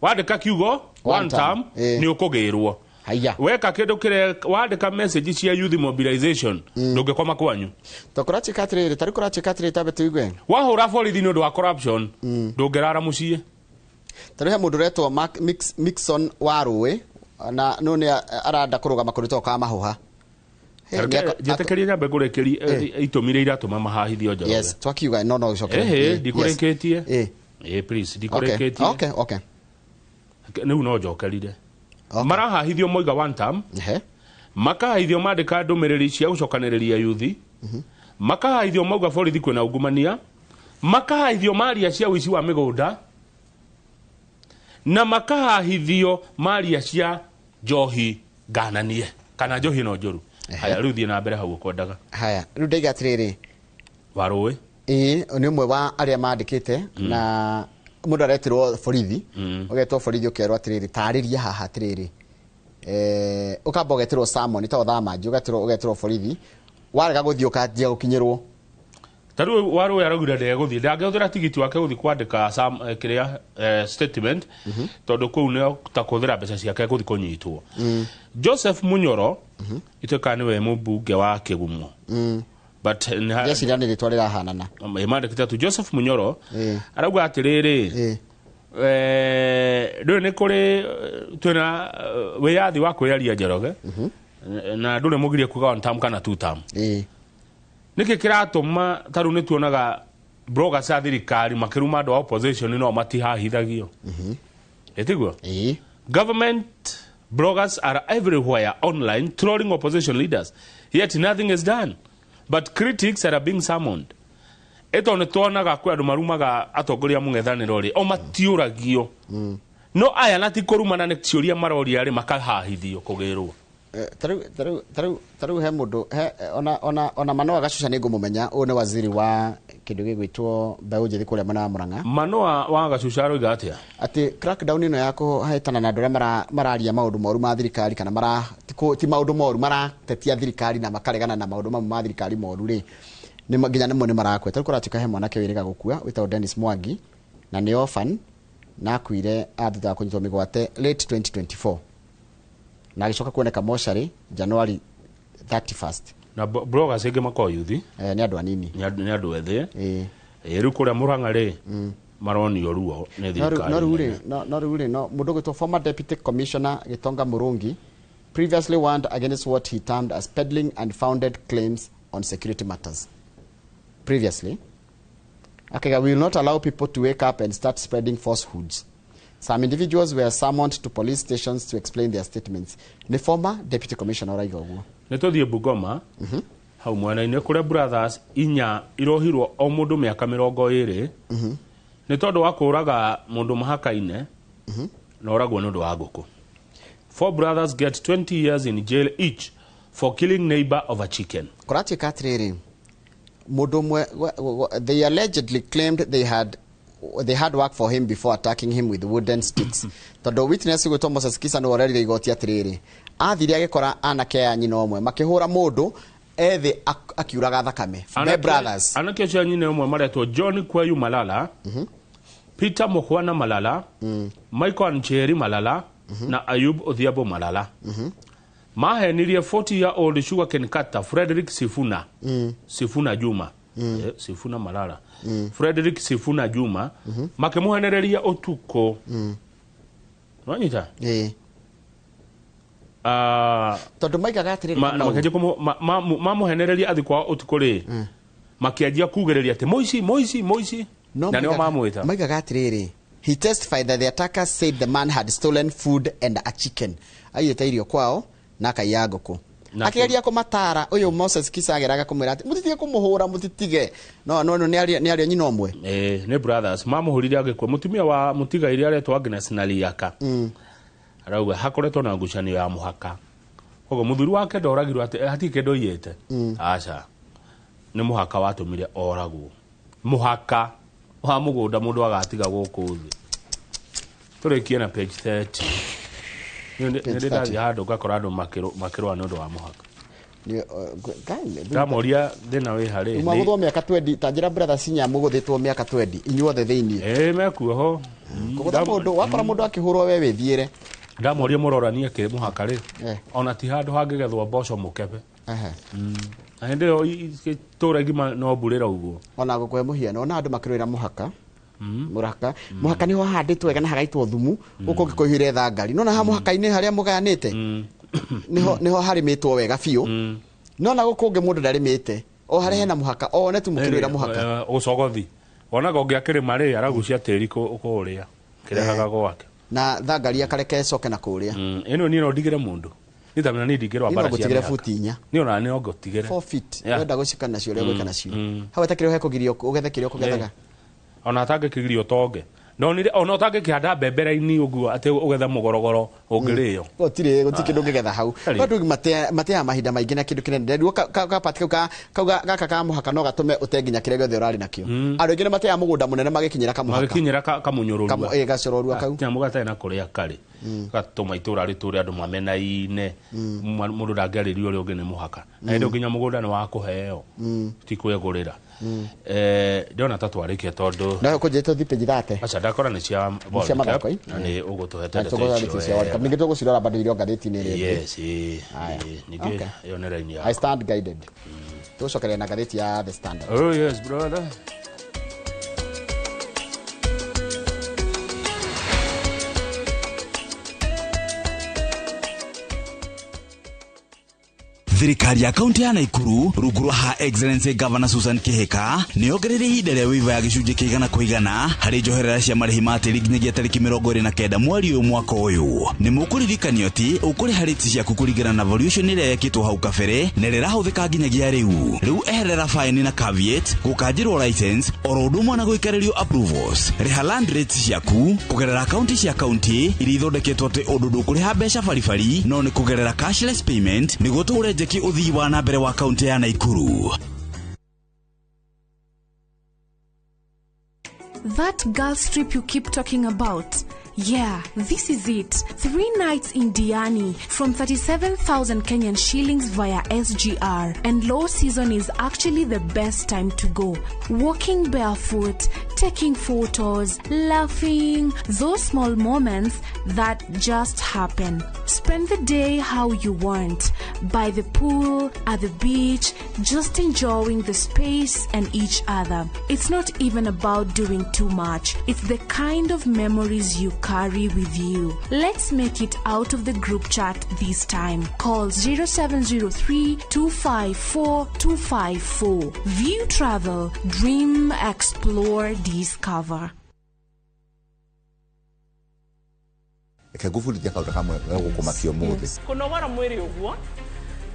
Wandĩka kiugo one term nĩ ũkũgĩrwo. Haya. Weka kĩndũ kĩrĩa wandĩka message cia youth mobilization ndũngĩkoma kwanyu. To kũratuĩka atĩrĩrĩ, ta rĩu kũratuĩka atĩrĩrĩ tambe tũigue. Wahũra borithi nĩ ũndũ wa corruption ndũngĩrara mũciĩ. Ta rĩu he mũndũ ũretwo Mixon wa Rũĩ na no nĩ aranda kũrũgama kũrutwo ka mahũha. Njĩtĩkĩrie nyambe ngũrĩkĩrie itũmi iria iratũma mahahithio Njoroge. Yes, twakiuga no ũcoke. Ndikũrĩkĩtie. Please ndikũrĩkĩtie. Okay. Rĩu no njokerire. Marahahithio moiga one term. Makahahithio mandĩka ndũmĩrĩri cia gũcokanĩrĩria yuthi. Makahahithio mauga borithi kwĩna ungumania. Makahahithio maria cia ũici wa mĩgũnda. Na makahahithio maria cia Njohi ngananie kana njohi no njũru. Haya, rĩu thiĩ na mbere hau ũkwendaga. Haya, rĩu ndaiga atĩrĩrĩ, Warũĩ. Ĩĩ, nĩ ũmwe wa arĩa mandĩkĩte, na mũndũ aretirwo borithi, ũgetwo borithi ũkerwo atĩrĩrĩ, tarĩria haha atĩrĩrĩ, ũkamba ũgetĩrwo summon ta thaa manji, ũgetĩrwo borithi, warega gũthiĩ ũkanjia gũkinyĩrwo. Ta rĩu Warũĩ araugire ndegũthiĩ, ndangĩhũthĩra tigiti wake gũthiĩ kwandĩka kĩrĩa statement, tondũ kũu nĩ ta kũhũthĩra mbeca ciake gũthiĩ kũnyitwo. Joseph Munyoro ituĩkaga nĩwe mũmbunge wa Kĩgumo, but Ndeciria nĩ rĩtwa rĩrahanana. Mandĩkĩte tu Joseph Munyoro. Arauga atĩrĩrĩ, ndũĩ nĩ kũrĩ twĩna wĩyathi wa kwĩyaria, Njoroge, na ndũrĩ mũgirie kuga one term kana two term. Nĩkĩ kĩratũma ta rĩu nĩ tuonaga bloggers a thirikari makĩruma andũ a opposition no matihahithagio, ĩtiguo? Ĩĩ. Government bloggers are everywhere online trolling opposition leaders, yet nothing is done, but critics are being summoned. Ĩto nĩ tuonaga kwĩ andũ marumaga atongoria mũng'ethanĩro rĩ, o matiũragio, no aya na ti kũrumana, nĩ ciũria maroria rĩ, makahahithio kũgĩrwo. Ta rĩu he mũndũ he ona Manoa Gacuca nĩ ngũmũmenya, ũyũ nĩ waziri wa kĩndũ gĩgwĩtwo mbeũ njĩthĩ kũrĩa mwena wa Murang'a. Manoa wa Gacuca aroiga atĩa? Atĩ crackdown ĩno ya kũhetana na andũ arĩa mararia maũndũ moru ma thirikari, kana mara ti maũndũ moru, maratetia thirikari na makaregana na maũndũ mamwe ma thirikari moru rĩ, nginya nĩmo nĩ marakua. Tarĩu kũratuĩka he mwanake wĩrĩga gũkua wĩtagwo Dennis Mwangi, na nĩ orphan, na akuire thutha wa kũnyitwo mĩgwate late 2024, na agĩcoka kuoneka mocarĩ January 31st. Na bloggers aingĩ makoragwo yuthi. Nĩ andũ anini. Nĩ andũ ethĩ. Ĩĩ. Ĩ, rĩu kũrĩa Murang'a rĩ, maronio ruo nĩ thirikari No rĩu rĩ nene. No rĩu rĩ, no mũndũ ũgwĩtwo former deputy commissioner Gitonga Murungi previously warned against what he termed as peddling unfounded claims on security matters. Previously akaiga, "We will not allow people to wake up and start spreading falsehoods. Some individuals were summoned to police stations to explain their statements." Nĩ former deputy commissioner ũraiga ũguo. Nĩ tũthiĩ Bungoma hau mwena-inĩ kũrĩa brothers inya irohirwo o mũndũ mĩaka 20 nĩ tondũ wa kũũraga mũndũ mahaka-inĩ, na oragwo nĩ ũndũ wa ngũkũ. Four brothers get 20 years in jail each for killing neighbor of a chicken. Kũratuĩka atĩrĩrĩ, mũndũ ũmwe they allegedly claimed they had work for him before attacking him with wooden sticks, tondũ witness gwĩtwo Moses Kisa nĩwe ũrerire igoti atĩrĩrĩ, athire agĩkora anake aya nyina ũmwe makĩhũra mũndũ ethĩ akiuraga thakame. Me brothers. Anake acio a nyina ũmwe maretwo John Kweyu Malala, Peter Mukhwana Malala, Michael Ncheri Malala na Ayub Odhiambo Malala. Mahenirie 40 year old sugarcane cutter Frederick Sifuna, Sifuna Juma, Sifuna Malala, Frederick Sifuna Juma, makĩmũhenereria ũtukũ. Nwanyita? Ĩĩ. Tondũ maigaga atĩrĩrĩ, na Kamau. Makĩanjia mamũhenereria athi kwao ũtukũ rĩ, makĩanjia kugĩrĩria atĩ mũici, mũici, mũici, No na nĩo mamwĩta. Maigaga atĩrĩrĩ, he testified that the attackers said the man had stolen food and a chicken, aiyĩte irio kwao na akaiya ngũkũ. Akĩgeria kũmatara, ũyũ Moses Kisa ageraga kũmwĩra atĩ mũtitige kũmũhũra, mũtitige, no nĩ ario nyina ũmwe. Nĩ brothers mamũhũrire agĩkua. Mũtumia wa mũtigairĩ aretwo Agnes Naliaka arauga hakoretwo na ngucanio ya mũhaka, koguo mũthuri wake ndoragirwo atĩ hatirĩ kĩndũ aiyĩte, aca, nĩ mũhaka watũmire oragwo, mũhaka wa mũgũnda mũndũ agatiga gũkũ thĩ. Tũrĩkie na page 30. Nĩ Page ndĩ ndathiĩ handũ ngakora andũ makĩrũa nĩ ũndũ wa mũhaka. Ndamoria thĩna wĩ harĩ. Mwagũthwo mĩaka 20, ta njĩra, brothers inya mũgũthĩtwo mĩaka 20 inyuothe thĩiniĩ. Ĩ, mekuo ho. Kũgũtha mũndũ, wakora mũndũ akĩhũrwo, we wĩthiĩre. Ndamoria mũroranie kĩ mũhaka rĩ, ona ti handũ hangĩgethwo mboco mũkebe. Na hĩndĩ ĩyo itũũra igima no mburĩra ũguo. Ona gũkũhe mũhiano, ona andũ makĩrũĩra mũhaka, mũhaka nĩho hahandĩtwo wega na hagaitwo thumu gũkũ ũngĩ thangari, no na haha mũhaka-inĩ harĩa mũgayanĩte nĩho harĩmĩtwo wega biũ, no na gũkũ ũngĩ mũndũ ndarĩmĩte o harĩa hena mũhaka, one tu mũkĩrũĩra mũhaka. Ũcogothi wonaga ũngĩ akĩrĩma rĩ, aragucia tĩri kũrĩa kĩrehaga gwake. Na thangari akareke ĩcoke na kũrĩa. Ĩno niĩ no ndigĩre mũndũ nitamenya niĩ ndingĩrũa Niĩ no mbara cia ngũtigĩre mĩhaka. buti 4. Niĩ ona no ngũtigĩre. 4 feet. Wenda gũcika nacio ũrĩa gwĩka nacio, hau ĩtakĩrĩ hekũgirio ũgethe kĩrĩa ũkũgethaga. Ona atangĩkĩgirio tonge ndonire ona ũtangĩkĩhanda mbembe raini ũguo atĩ ũgethe mũgorogoro. Ũngĩrĩo. Gũtirĩ kindu ngĩgetha hau. Andũ mateaga mahinda maingĩ na kĩndũ kĩnene. Rĩu kapati kau gaka ka mũhaka no gatũme ũte nginya kĩrĩa gĩothe ũrarĩ nakĩo. Andũ aingĩ nĩ mateaga mũgũnda mũnene magĩkinyĩra kamũhaka. Magĩkinyĩra kamunyũrũrua. Gacororua kau. Nyamũ gatarĩ na kũrĩa karĩ. Gatũma itũra rĩtũre andũ mamenaine. Mũndũ ndangĩarĩria ũrĩa ũngĩ nĩ mũhaka. Na hĩndĩ nginya mũgũnda nĩ wa kũheo. Ti kwĩgũrĩra. Ndĩrona ta twarĩkia tondũ no kũnjĩte ũthiĩ page 30. Aca ndakora nĩ cia World Cup na nĩ ũgũtũhete ndeto icio. Ningĩ tũgũcirora bado irio ngathĩti-inĩ ĩrĩa ĩngĩ. Yes, ningĩ ĩyo nĩ raini yaku. I stand guided. Tũgũcokeria na ngathĩti ya The Standard. Oh yes brother. Thirikari ya kaunti ya Naikuru rungu rwa Her Excellency Governor Susan Kihika nĩ yongereire ihinda rĩa waiver ya gĩcunjĩ kĩa 100% harĩ njoherera cia marĩhi ma tĩri nginyagia tarĩki 29 mweri ũyũ mwaka ũyũ. Nĩ mũkũririkanio atĩ ũkũrĩha rates ciaku kũringana na valuation ĩrĩa yekĩtwo hau kabere na ĩrĩa ĩrahũthĩka nginyagia rĩu. Rĩu eherera fine na caveat, gũkanjĩrwo license oro ũndũ ũmwe na gũikarĩrio approvals. Rĩha land rates ciaku kũgerera akaunti cia kaunti iria ithondeketwo atĩ ũndũ ndũkũrĩha mbeca baribari no nĩ kũgerera cashless payment nĩguo tũhũre njeki uthii wa na mbere wa kaunti ya Naikuru. That girls trip you keep talking about. Yeah, this is it. 3 nights in Diani from 37,000 Kenyan shillings via SGR. And low season is actually the best time to go. Walking barefoot, taking photos, laughing, those small moments that just happen. Spend the day how you want. By the pool, at the beach, just enjoying the space and each other. It's not even about doing too much. It's the kind of memories you carry with you. Let's make it out of the group chat this time. Call 0703 254 254. View Travel, dream, explore, discover. Kegufurithia kaundu kamwe gagũkũmakia ũmũthĩ. Kũnogora mwĩrĩ ũguo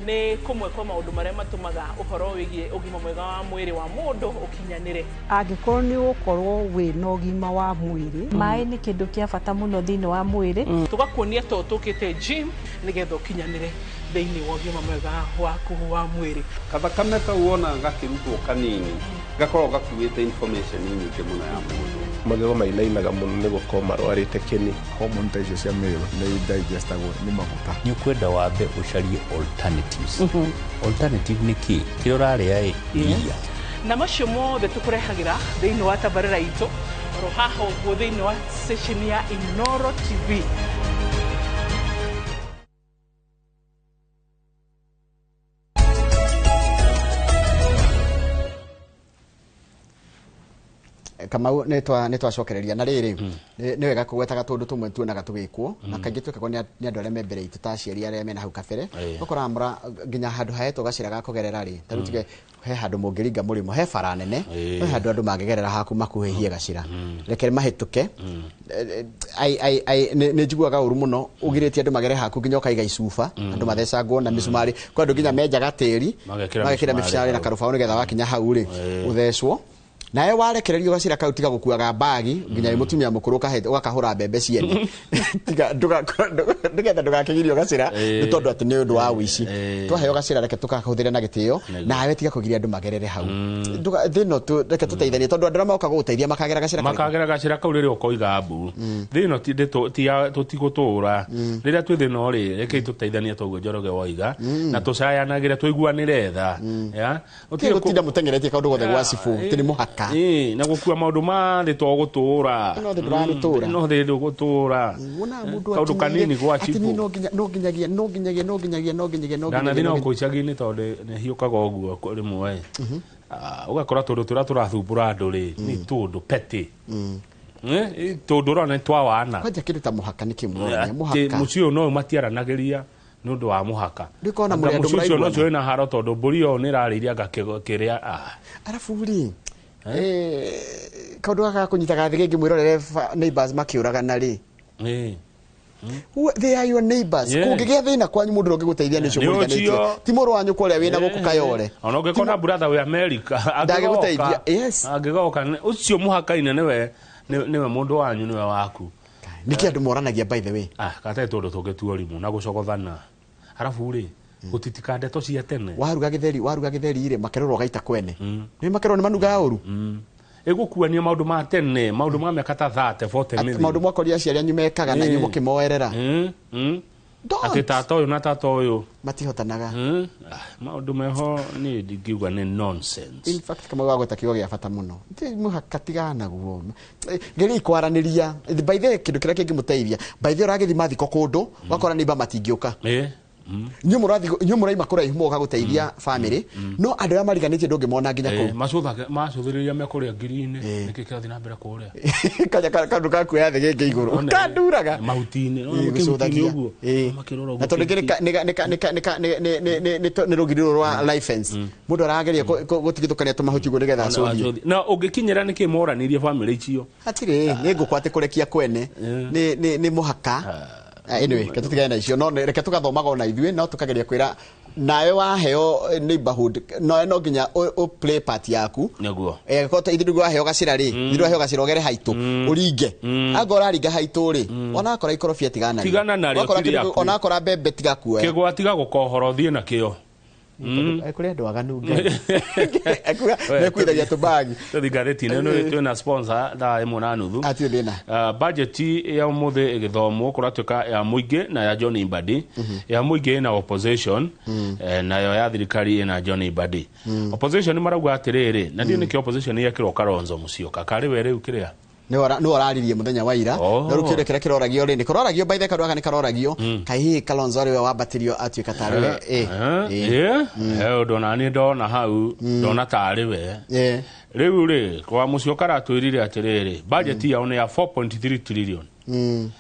nĩ kũmwe kwa maũndũ marĩa matũmaga ũhoro wĩgiĩ ũgima mwega wa mwĩrĩ wa mũndũ ũkinyanĩre. Angĩkorwo nĩ ũgũkorwo wĩ na ũgima wa mwĩrĩ. Maĩ nĩ kĩndũ kĩa bata mũno thĩinĩ wa mwĩrĩ. Tũgakuonia to tũkĩte gym nĩgetha ũkinyanĩre thĩinĩ wa ũgima mwega waku wa mwĩrĩ. Kathakame kau wona gakĩrutwo kanini gakoragwo gakuĩte information nyingĩ mũno ya mũndũ. Magego mainainaga mũno nĩ gũkorwo marwarĩte kĩni. Hormone ta icio cia male nĩ digestagwo nĩ maguta. Nĩ ũkwenda wambe ũcarie alternatives. Alternative nĩ kĩ? Kĩrĩa ũrarĩa ĩ iria. Na macio mothe tũkũrehagĩra thĩinĩ wa tabarĩra itũ oro haha ũguo thĩinĩ wa session ya Inoro TV. Kamau nĩ twacokereria na rĩrĩ nĩ wega kũgwetaga tũndũ tũmwe tuonaga tũgĩkwo na kaingĩ twĩkagwo nĩ andũ arĩa me mbere itũ ta aciari arĩa mena hau kabere ũkoraga mũra nginya handũ hahetwo gacĩra ga kũgerera rĩ ta rĩu tuge he handũ mũngĩringa mũrĩmo he bara nene he handũ andũ mangĩgerera haku makuhĩhie gacĩra reke mahĩtũke. Nĩ njiguaga ũru mũno ũgirĩtie andũ magere haku nginya ũkaiga icuba andũ mathecangwo na mĩcumarĩ kwa andũ nginya menjaga tĩri magekĩra mĩcumarĩ na karũbaũ nĩgetha wakinya hau rĩ ũthecwo. Nawe warekererio gacĩra kau tiga gũkuaga mbagi nginya mũtumia mũkũrũ ũgakahũra mbembe ciene tiga nĩgetha ndũgakĩgirio gacĩra nĩ tondũ atĩ nĩ ũndũ wa ũici. Twaheo gacĩra reke tũkahũthĩre na gĩtĩo nawe tiga kũgiria andũ magerere hau. Thĩ ĩno reke tũteithanie tondũ andũ arĩa moka gũgũteithia makagera gacĩra kau. Makagera gacĩra kau rĩrĩa ũkoiga mbu. Thĩ ĩno tũtigũtũra. Rĩrĩa twĩ thĩ ĩno rĩ rekei tũteithanie toguo Njoroge woiga na tũcayanagĩre tũiguanĩre tha. Gũtinda mũteng'eretie kaũndũ gothe gwa cibũ tĩ nĩ mũhaka. Na gũkua maũndũ ma thĩ to gũtũra. No thĩ ndũranĩtũra. No thĩ ndũgũtũra. Kaũndũ kanini gwa cibũ. No nginyagia no nginyagia no nginyagia no nginyagia no nginyagia. Ndanathiĩ no kũu icagi-inĩ tondũ nĩ hiũkaga ũguo rĩmwe. Ũgakora tũndũ tũrĩa tũrathumbũra andũ rĩ nĩ tũndũ petty. Tũndũ ũrona nĩ twa wana. Kwanja kĩndũ ta mũhaka nĩ kĩmwe. Mũhaka. Mũciĩ ũyũ no matiaranagĩria nĩ ũndũ wa mũhaka. Ndĩkona mũrĩ andũ mũraiguana. Mũciĩ ũcio wĩna haro tondũ mbũri ĩyo nĩ ĩrarĩirie anga kĩrĩa. Arabu rĩ kaũndũ gaka kũnyitaga thĩ kĩngĩ mwĩrorere neighbors makĩũragana rĩ. They are your neighbors. Kũngĩgĩa thĩna kwanyu mũndũ ũngĩgũteithia nĩ ũcio mũriganĩtie. Ti mũrũ wanyu kũrĩa wĩna gũkũ Kayore. Ona ũngĩkona brother wĩ America ndangĩgũteithia. Yes. Angĩgoka ũcio mũhaka-inĩ nĩwe mũndũ wanyu nĩwe waku. Nĩkĩ andũ moranagia by the way? Ah, kate tondũ tũngĩtua ũrimũ na gũcogothana. Arabu rĩ, gũtitika ndeto cia tene. Waruga gĩtheri rĩ, makerũro ũgaita kwene. Nĩ makerũro nĩ manugaga ũru. Ĩgũkuania maũndũ ma tene, maũndũ ma mĩaka ta 30, 40 mĩthiru. Maũndũ mwakorire aciari anyu mekaga na inyuĩ mũkĩmoerera. Atĩ tata ũyũ na tata ũyũ matihotanaga. Maũndũ meho niĩ ndingiuga nĩ nonsense. In fact, kama wagweta kiugo gĩa bata mũno. Ti mũhaka tigana naguo. Geria kwaranĩria. By the way, kĩndũ kĩrĩa kĩngĩmũteithia. By the way, ũragĩthiĩ mathiko kũndũ, wakora neighbor matingĩũka. Inyuĩ mũraima kũraihu mũgoka gũteithia family, no andũ arĩa mariganĩtie ndũngĩmona nginya kũu. Macũthĩrĩria me kũrĩa ngiri-inĩ, nĩkĩ kĩrathiĩ na mbere kũrĩa? Kanya kandũ ga kuoya thĩ gĩkĩ igũrũ. Kanduraga. Mahuti-inĩ, gũcũthagia ũguo. Na tondũ nĩ rũgiri rũrũ rwa life fence. Mũndũ arageria gũtigithũkania tũmahuti ũguo nĩgetha acũthie. Na ũngĩkinyĩra nĩkĩ moranirie family icio? Hatirĩ, nĩ ngũkũ atĩ kũrekia kwene. Nĩ mũhaka. Anyway, reke tũtigane na icio, no reke tũgathomaga ona ithuĩ, no tũkageria kwĩra nawe waheo neighborhood, nawe no nginya ũ play part yaku. Nĩguo. Angĩkorwo ithuĩ nĩguo waheo gacĩra rĩ, ithuĩ waheo gacĩra ũgere haitũ, ũringe. Angĩkorwo ũraringa haitũ rĩ, ona akora ikorobia tigana narĩo. Tigana narĩo, ti rĩaku. Ona akora mbembe tiga kuoya. Kĩgwa tiga gũkohora ũthiĩ nakĩo. Kũrĩ andũ aganu Ngai. Mekuithagia tũbagi. Tũthiĩ ngathĩti-inĩ ĩno twĩna sponsor thaa 1:30. Hatirĩ thĩna. Budget ya ũmũthĩ ĩgĩthomwo kũratuĩka ya mũingĩ na ya John Mbadi. Ya mũingĩ ĩna opposition, nayo ya thirikari ĩna John Mbadi. Opposition marauga atĩrĩrĩ, na ndiũ nĩkĩo opposition yekĩrwo Kalonzo Musyoka. Karĩ we rĩu kĩrĩa? Nĩ wararirie mũthenya wa ira. No rĩu kĩũria kĩrĩa kĩroragio rĩ, nĩ kũroragio by the kaũndũ gaka nĩ karoragio. Kaĩ hihi Kalonzo arĩ we wambatĩrio atuĩka tarĩ we? Ũndũ ona niĩ ndona hau, ndona tarĩ we. Rĩu rĩ, kwa Musyoka aratwĩrire atĩrĩrĩ, budget yao nĩ ya 4.3 trillion.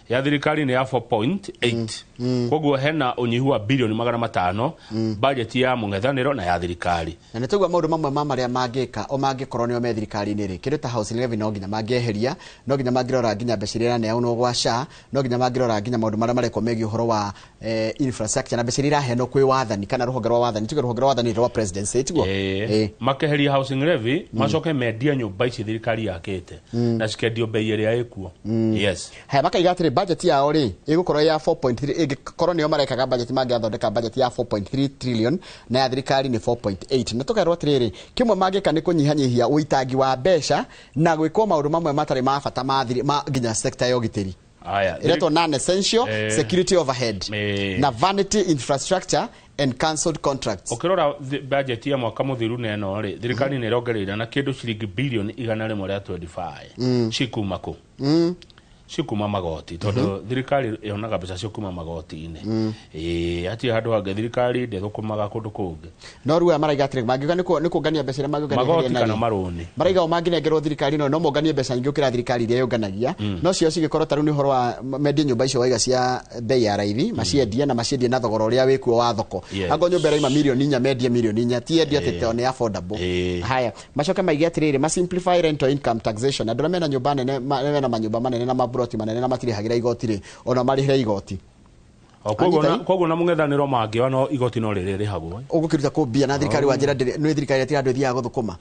Ya thirikari nĩ ya 4.8. Koguo hena ũnyihu wa bilioni 500 budget ya mũng'ethanĩro na ya thirikari. Na nĩ tũigua maũndũ mamwe ma marĩa mangĩka o mangĩkorwo nĩo me thirikari-inĩ rĩ, kĩndũ ta housing levy no nginya mangĩeheria, no nginya mangĩrora nginya mbeca iria iraneanwo gwa SHA, no nginya mangĩrora nginya maũndũ marĩa marekwo megiĩ ũhoro wa infrastructure na mbeca iria iraheanwo kwĩ wathani kana rũhonge rwa wathani, tuge rũhonge rwa wathani rwa presidency, tiguo? Makeheria housing levy, macoke mendie nyũmba ici thirikari yakĩte na cikendio bei ĩrĩa ĩkuo. Yes. Haya, makaiga atĩrĩ budget yao rĩ ĩgũkorwo ya 4.3, ĩngĩkorwo nĩo marekaga budget mangĩathondeka budget ya 4.3 trillion na ya thirikari nĩ 4.8. Na tũkerwo atĩrĩrĩ, kĩmwe mangĩka nĩ kũnyihanyihia ũitangi wa mbeca na gwĩkwo maũndũ mamwe matarĩ ma bata ma nginya sector ya ũgitĩri. Ĩretwo non-essential security overhead na vanity infrastructure and cancelled contracts. Ũkĩrora budget ya mwaka mũthiru na ĩno rĩ, thirikari nĩ ĩrongereire na kĩndũ ciringi bilioni 125. Cikuma kũ? Cikuma magoti, tondũ thirikari yonaga mbeca cio kuma magoti-inĩ. Hatirĩ handũ hangĩ thirikari ndĩthũkũmaga kũndũ kũngĩ. No rĩu aya maraiga atĩrĩ, mangiuga nĩ kũngania mbeca iria mangĩũngania magoti kana marũni. Maraiga o mangĩnengerwo thirikari no monganie mbeca nyingĩ gũkĩra thirikari iria yũnganagia. No cio cigĩkorwo ta rĩu nĩ ũhoro wa mendie nyũmba icio waiga cia bei ya raithi, maciendie na maciendie na thogora ũrĩa wĩkuo wa thoko. Angorwo nyũmba ĩraima milioni 4 mendie milioni 4, ti endio atĩ to nĩ affordable. Haya, macoke maige atĩrĩrĩ, ma simplify rental income taxation. Andũ arĩa mena nyũmba nene, mena manyũmba manene na maburoti manene na matirĩhagĩra igoti rĩ, ona marĩhĩre igoti. Koguo na mũng'ethanĩro mangĩoya no igoti no rĩrĩ rĩhagwo. Ũgũkĩruta kũ mbia na thirikari wa njĩra ndĩrĩ, nĩ thirikari ĩrĩa andũ ĩthiaga gũthũkũma.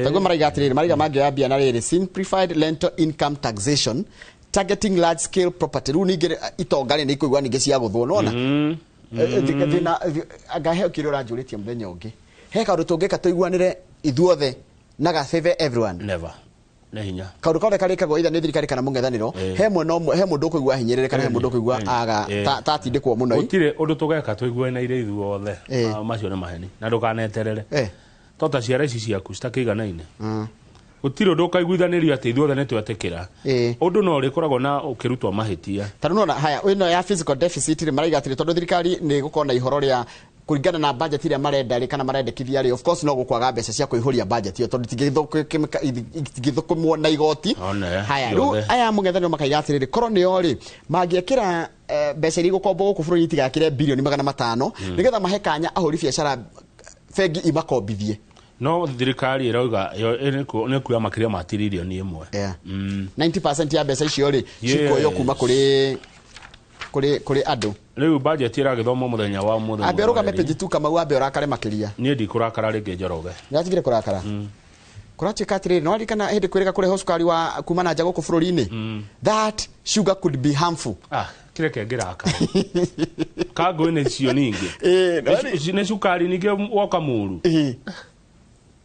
Taguo maraiga atĩrĩrĩ, maraiga mangĩoya mbia na rĩrĩ, simplified rental income taxation targeting large scale property. Rĩu ningĩ itonga rĩ nĩ ikũigua ningĩ cia gũthwo, nĩwona? Thĩna anga heo kĩrĩa ũranjũrĩtie mũthenya ũngĩ. He kaũndũ tũngĩka tũiguanĩre ithuothe na ga favor everyone. Never. Nĩ hinya. Kaũndũ kothe karĩkagwo either nĩ thirikari kana mũng'ethanĩro, he mwena ũmwe, he mũndũ ũkũigua ahinyĩrĩrĩka kana he mũndũ ũkũigua aga tatindĩkwo mũno. Gũtirĩ ũndũ tũgeka tũiguanaire ithuothe. Macio nĩ maheni na ndũkaneterere. To ta ciara ici ciaku citakĩiganaine. Gũtirĩ ũndũ ũkaiguithanĩrio atĩ ithuothe nĩ twetĩkĩra. Ũndũ no ũrĩkoragwo na ũkĩrutwo mahĩtia. Ta rĩu nĩwona, haya, ĩno ya fiscal deficit rĩ, maraiga atĩrĩ, tondũ thirikari nĩ ĩgũkorwo na ihoro rĩa kũringana na budget iria marenda rĩ kana marendekithia rĩ, of course no gũkwaga mbeca cia kũihũria budget ĩyo tondũ itingĩthũkũmwo na igoti. Haya, rĩu aya mũng'ethanĩro makaiga atĩrĩrĩ, korwo nĩo rĩ mangĩekĩra mbeca iria igũkombwo gũkũ bũrũri itigakĩre bilioni 500 nĩgetha mahe kanya ahũri biacara bengi imakombithie. No thirikari ĩrauga nĩ kuoya makĩria ma tiririoni 1. 90% ya mbeca icio rĩ cikuoywo kuma kũrĩ andũ. Rĩu budget ĩragĩthomwo mũthenya wa ũmũthĩ. Ambe ũrũgame page 2 Kamau, ambe ũrakare makĩria. Niĩ ndikũrakara rĩngĩ Njoroge. Nĩwatigire kũrakara? Kũratuĩka atĩrĩrĩ, no ririkana hĩndĩ kwĩrĩga kũrehe cukari wa kuma na nja gũkũ bũrũri-inĩ, that sugar could be harmful. Ah, kireke ngĩraka kangũĩ nĩ cio ningĩ. Nĩ cukari ningĩ woka mũru.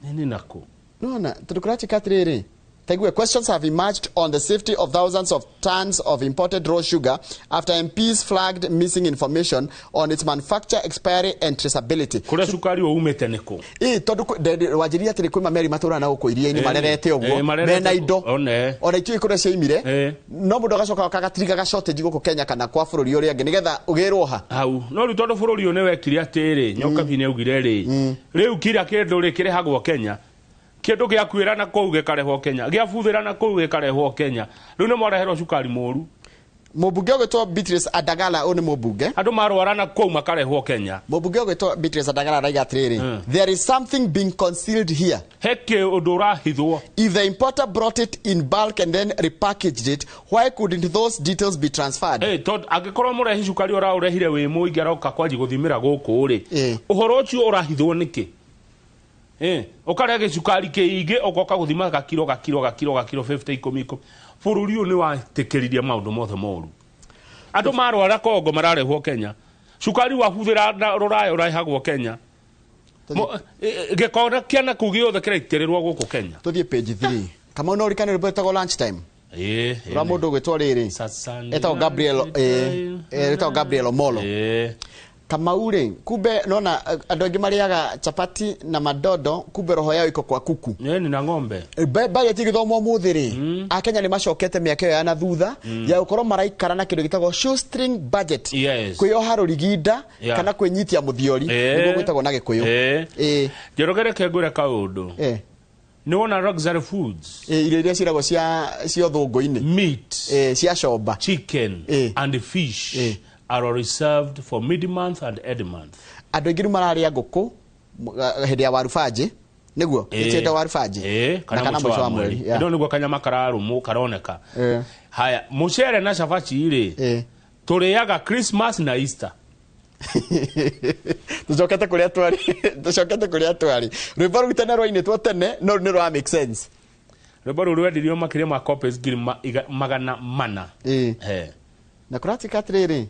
Nĩ nakũ? Nona tondũ kũratuĩka atĩrĩrĩ, Taigue, questions have emerged on the safety of thousands of tons of imported raw sugar after MPs flagged missing information on its manufacture, expiry and traceability. Kũrĩa cukari ũmĩte nĩkũ? Tondũ wanjĩrire atĩrĩ kwĩ mameri matũraga na gũkũ iria-inĩ marerete ũguo mena indo ona itiũĩ kũrĩa ciaimire, no mũndũ agacoka agatirigaga shortage gũkũ Kenya kana kwa bũrũri ũrĩa ũngĩ nĩgetha ũgĩrwo ha hau. No rĩu tondũ bũrũri ũyũ nĩwekire atĩrĩ, Nyokabi nĩaugire rĩ, rĩu kira kĩndũ rĩ kĩrehagwo Kenya, kĩndũ gĩa kwĩra na kũu gĩkarehwo Kenya, gĩa buthĩra na kũu gĩkarehwo Kenya, rĩu nĩ mwareherwo cukari mũru. Mũmbunge ũgwĩtwo Beatrice Adagala, ũyũ nĩ mũmbunge. Andũ marwara na kũu makarehwo Kenya. Mũmbunge ũgwĩtwo Beatrice Adagala araiga atĩrĩrĩ, there is something being concealed here. He kĩũndũ ũrahithwo. If the importer brought it in bulk and then repackaged it, why couldn't those details be transferred? Tondũ angĩkorwo mũrehi cukari ũraũrehire wĩ mũingĩ aroka kwanji gũthimĩra gũkũ rĩ, ũhoro ũcio ũrahithwo nĩkĩ? Ũkarĩa gĩcukari kĩingĩ ũgoka gũthima gakiro gakiro gakiro gakiro 50 10 10. Bũrũri ũyũ nĩ watĩkĩririe maũndũ mothe moru. Andũ marwara Kongo mararehwo Kenya, cukari wabuthĩra na rũraya ũrehagwo Kenya, gĩko kĩa na kũu gĩothe kĩraitĩrĩrwo gũkũ Kenya. Tũthiĩ page 3. Kamau no ũririkane rwĩmbo rwĩtagwo lunch time? Rwa mũndũ ũgwĩtwo rĩrĩ etagwo Gabriel, etagwo Gabriel Omolo. Kamau rĩ, kumbe nona andũ aingĩ marĩaga chapati na madodo, kumbe roho yao iko kwa kuku. Nĩ na ng'ombe. Budget ĩgĩthomwo ũmũthĩ rĩ, Akenya nĩ macokete mĩaka ĩyo ya na thutha ya gũkorwo maraikara na kĩndũ gĩtagwo shoestring budget. Kwĩyoha rũriginda kana kwĩnyitia mũthiori nĩguo gwĩtagwo na Gĩkũyũ. Njoroge reke ngwĩre kaũndũ. Nĩ wona luxury foods, irio iria ciragwo cia ũthũngũ-inĩ, meat, cia comba, chicken and fish are reserved for mid month and end month. Andũ aingĩ rĩu mararĩa ngũkũ hĩndĩ ya warubanjĩ, nĩguo ĩtienda warubanjĩ na kana mũico wa mweri. Ĩno nĩguo kanyama kararũmũ karoneka. Haya, mũcere na cabaci rĩ, tũrĩaga Christmas na Easter. Tũcokete kũrĩa twarĩ, tũcokete kũrĩa twarĩ. Rwĩmbo rũu tene rwainĩtwo tene, no rĩu nĩ rwa make sense. Rwĩmbo rũu rwendirio makĩria ma copies 400,000. Na kũratuĩka atĩrĩrĩ,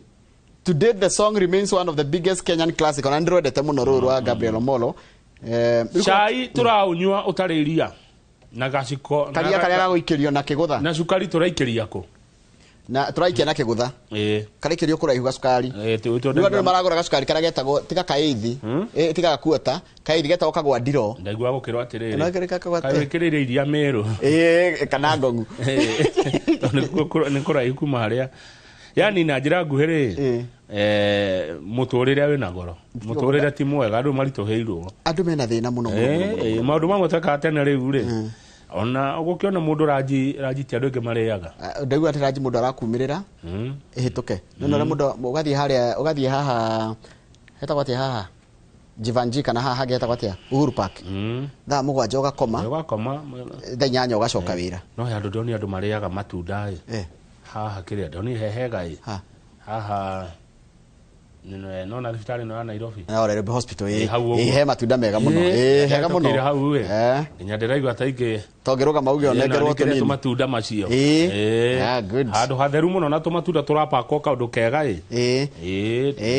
to date the song remains one of the biggest Kenyan classic. Ona nĩndĩrwendete mũno rũrũ rwa Gabriel Omolo. Cai tũraũnyua ũtarĩ iria na gaciko karia karĩa gagũikĩrio na kĩgũtha, na cukari tũraikĩria kũ? Na tũraikia na kĩgũtha. Karaikĩrio kũraihu gacukari. Rĩu andũ nĩ maragũra gacukari karĩa getagwo tiga kaithi, tiga gakuota, kaithi getagwo kagwandiro. Ndaigua gũkĩrwo atĩrĩrĩ, kaĩ wĩkĩrĩire iria Meru kana ngongu. Tondũ nĩ kũraihu kuma harĩa. Yani na njĩra nguhĩ rĩ, mũtũrĩre wĩna goro, mũtũrĩre ti mwega, andũ maritũhĩirwo, andũ mena thĩna mũno mũno. Maũndũ mamwe twekaga tene rĩu rĩ, ona ũgũkĩona mũndũ ranji ti andũ aingĩ marĩaga. Ndaigua atĩ ranji mũndũ arakumĩrĩra ĩhĩtũke. No ũrĩa mũndũ ũgathiĩ harĩa, ũgathiĩ haha hetagwo atĩa haha Jivanji kana haha hangĩ hetagwo atĩa Uhuru Park, thaa 7 ũgakoma, thaa 8 ũgacoka wĩra. No he andũ ndonire andũ marĩaga matunda ĩ haha kĩrĩa ndonire hehega ĩ haha nona thibitarĩ ĩno ya Nairobi. No Nairobi Hospital ĩ he matunda mega mũno, ĩ hega mũno hau ĩ nginya ndĩraigua ta ingĩ tongĩrũgama uge onengerwo tũnini tũmatunda macio. Handũ hatheru mũno na tũmatunda tũrapakwo kaũndũ kega ĩ.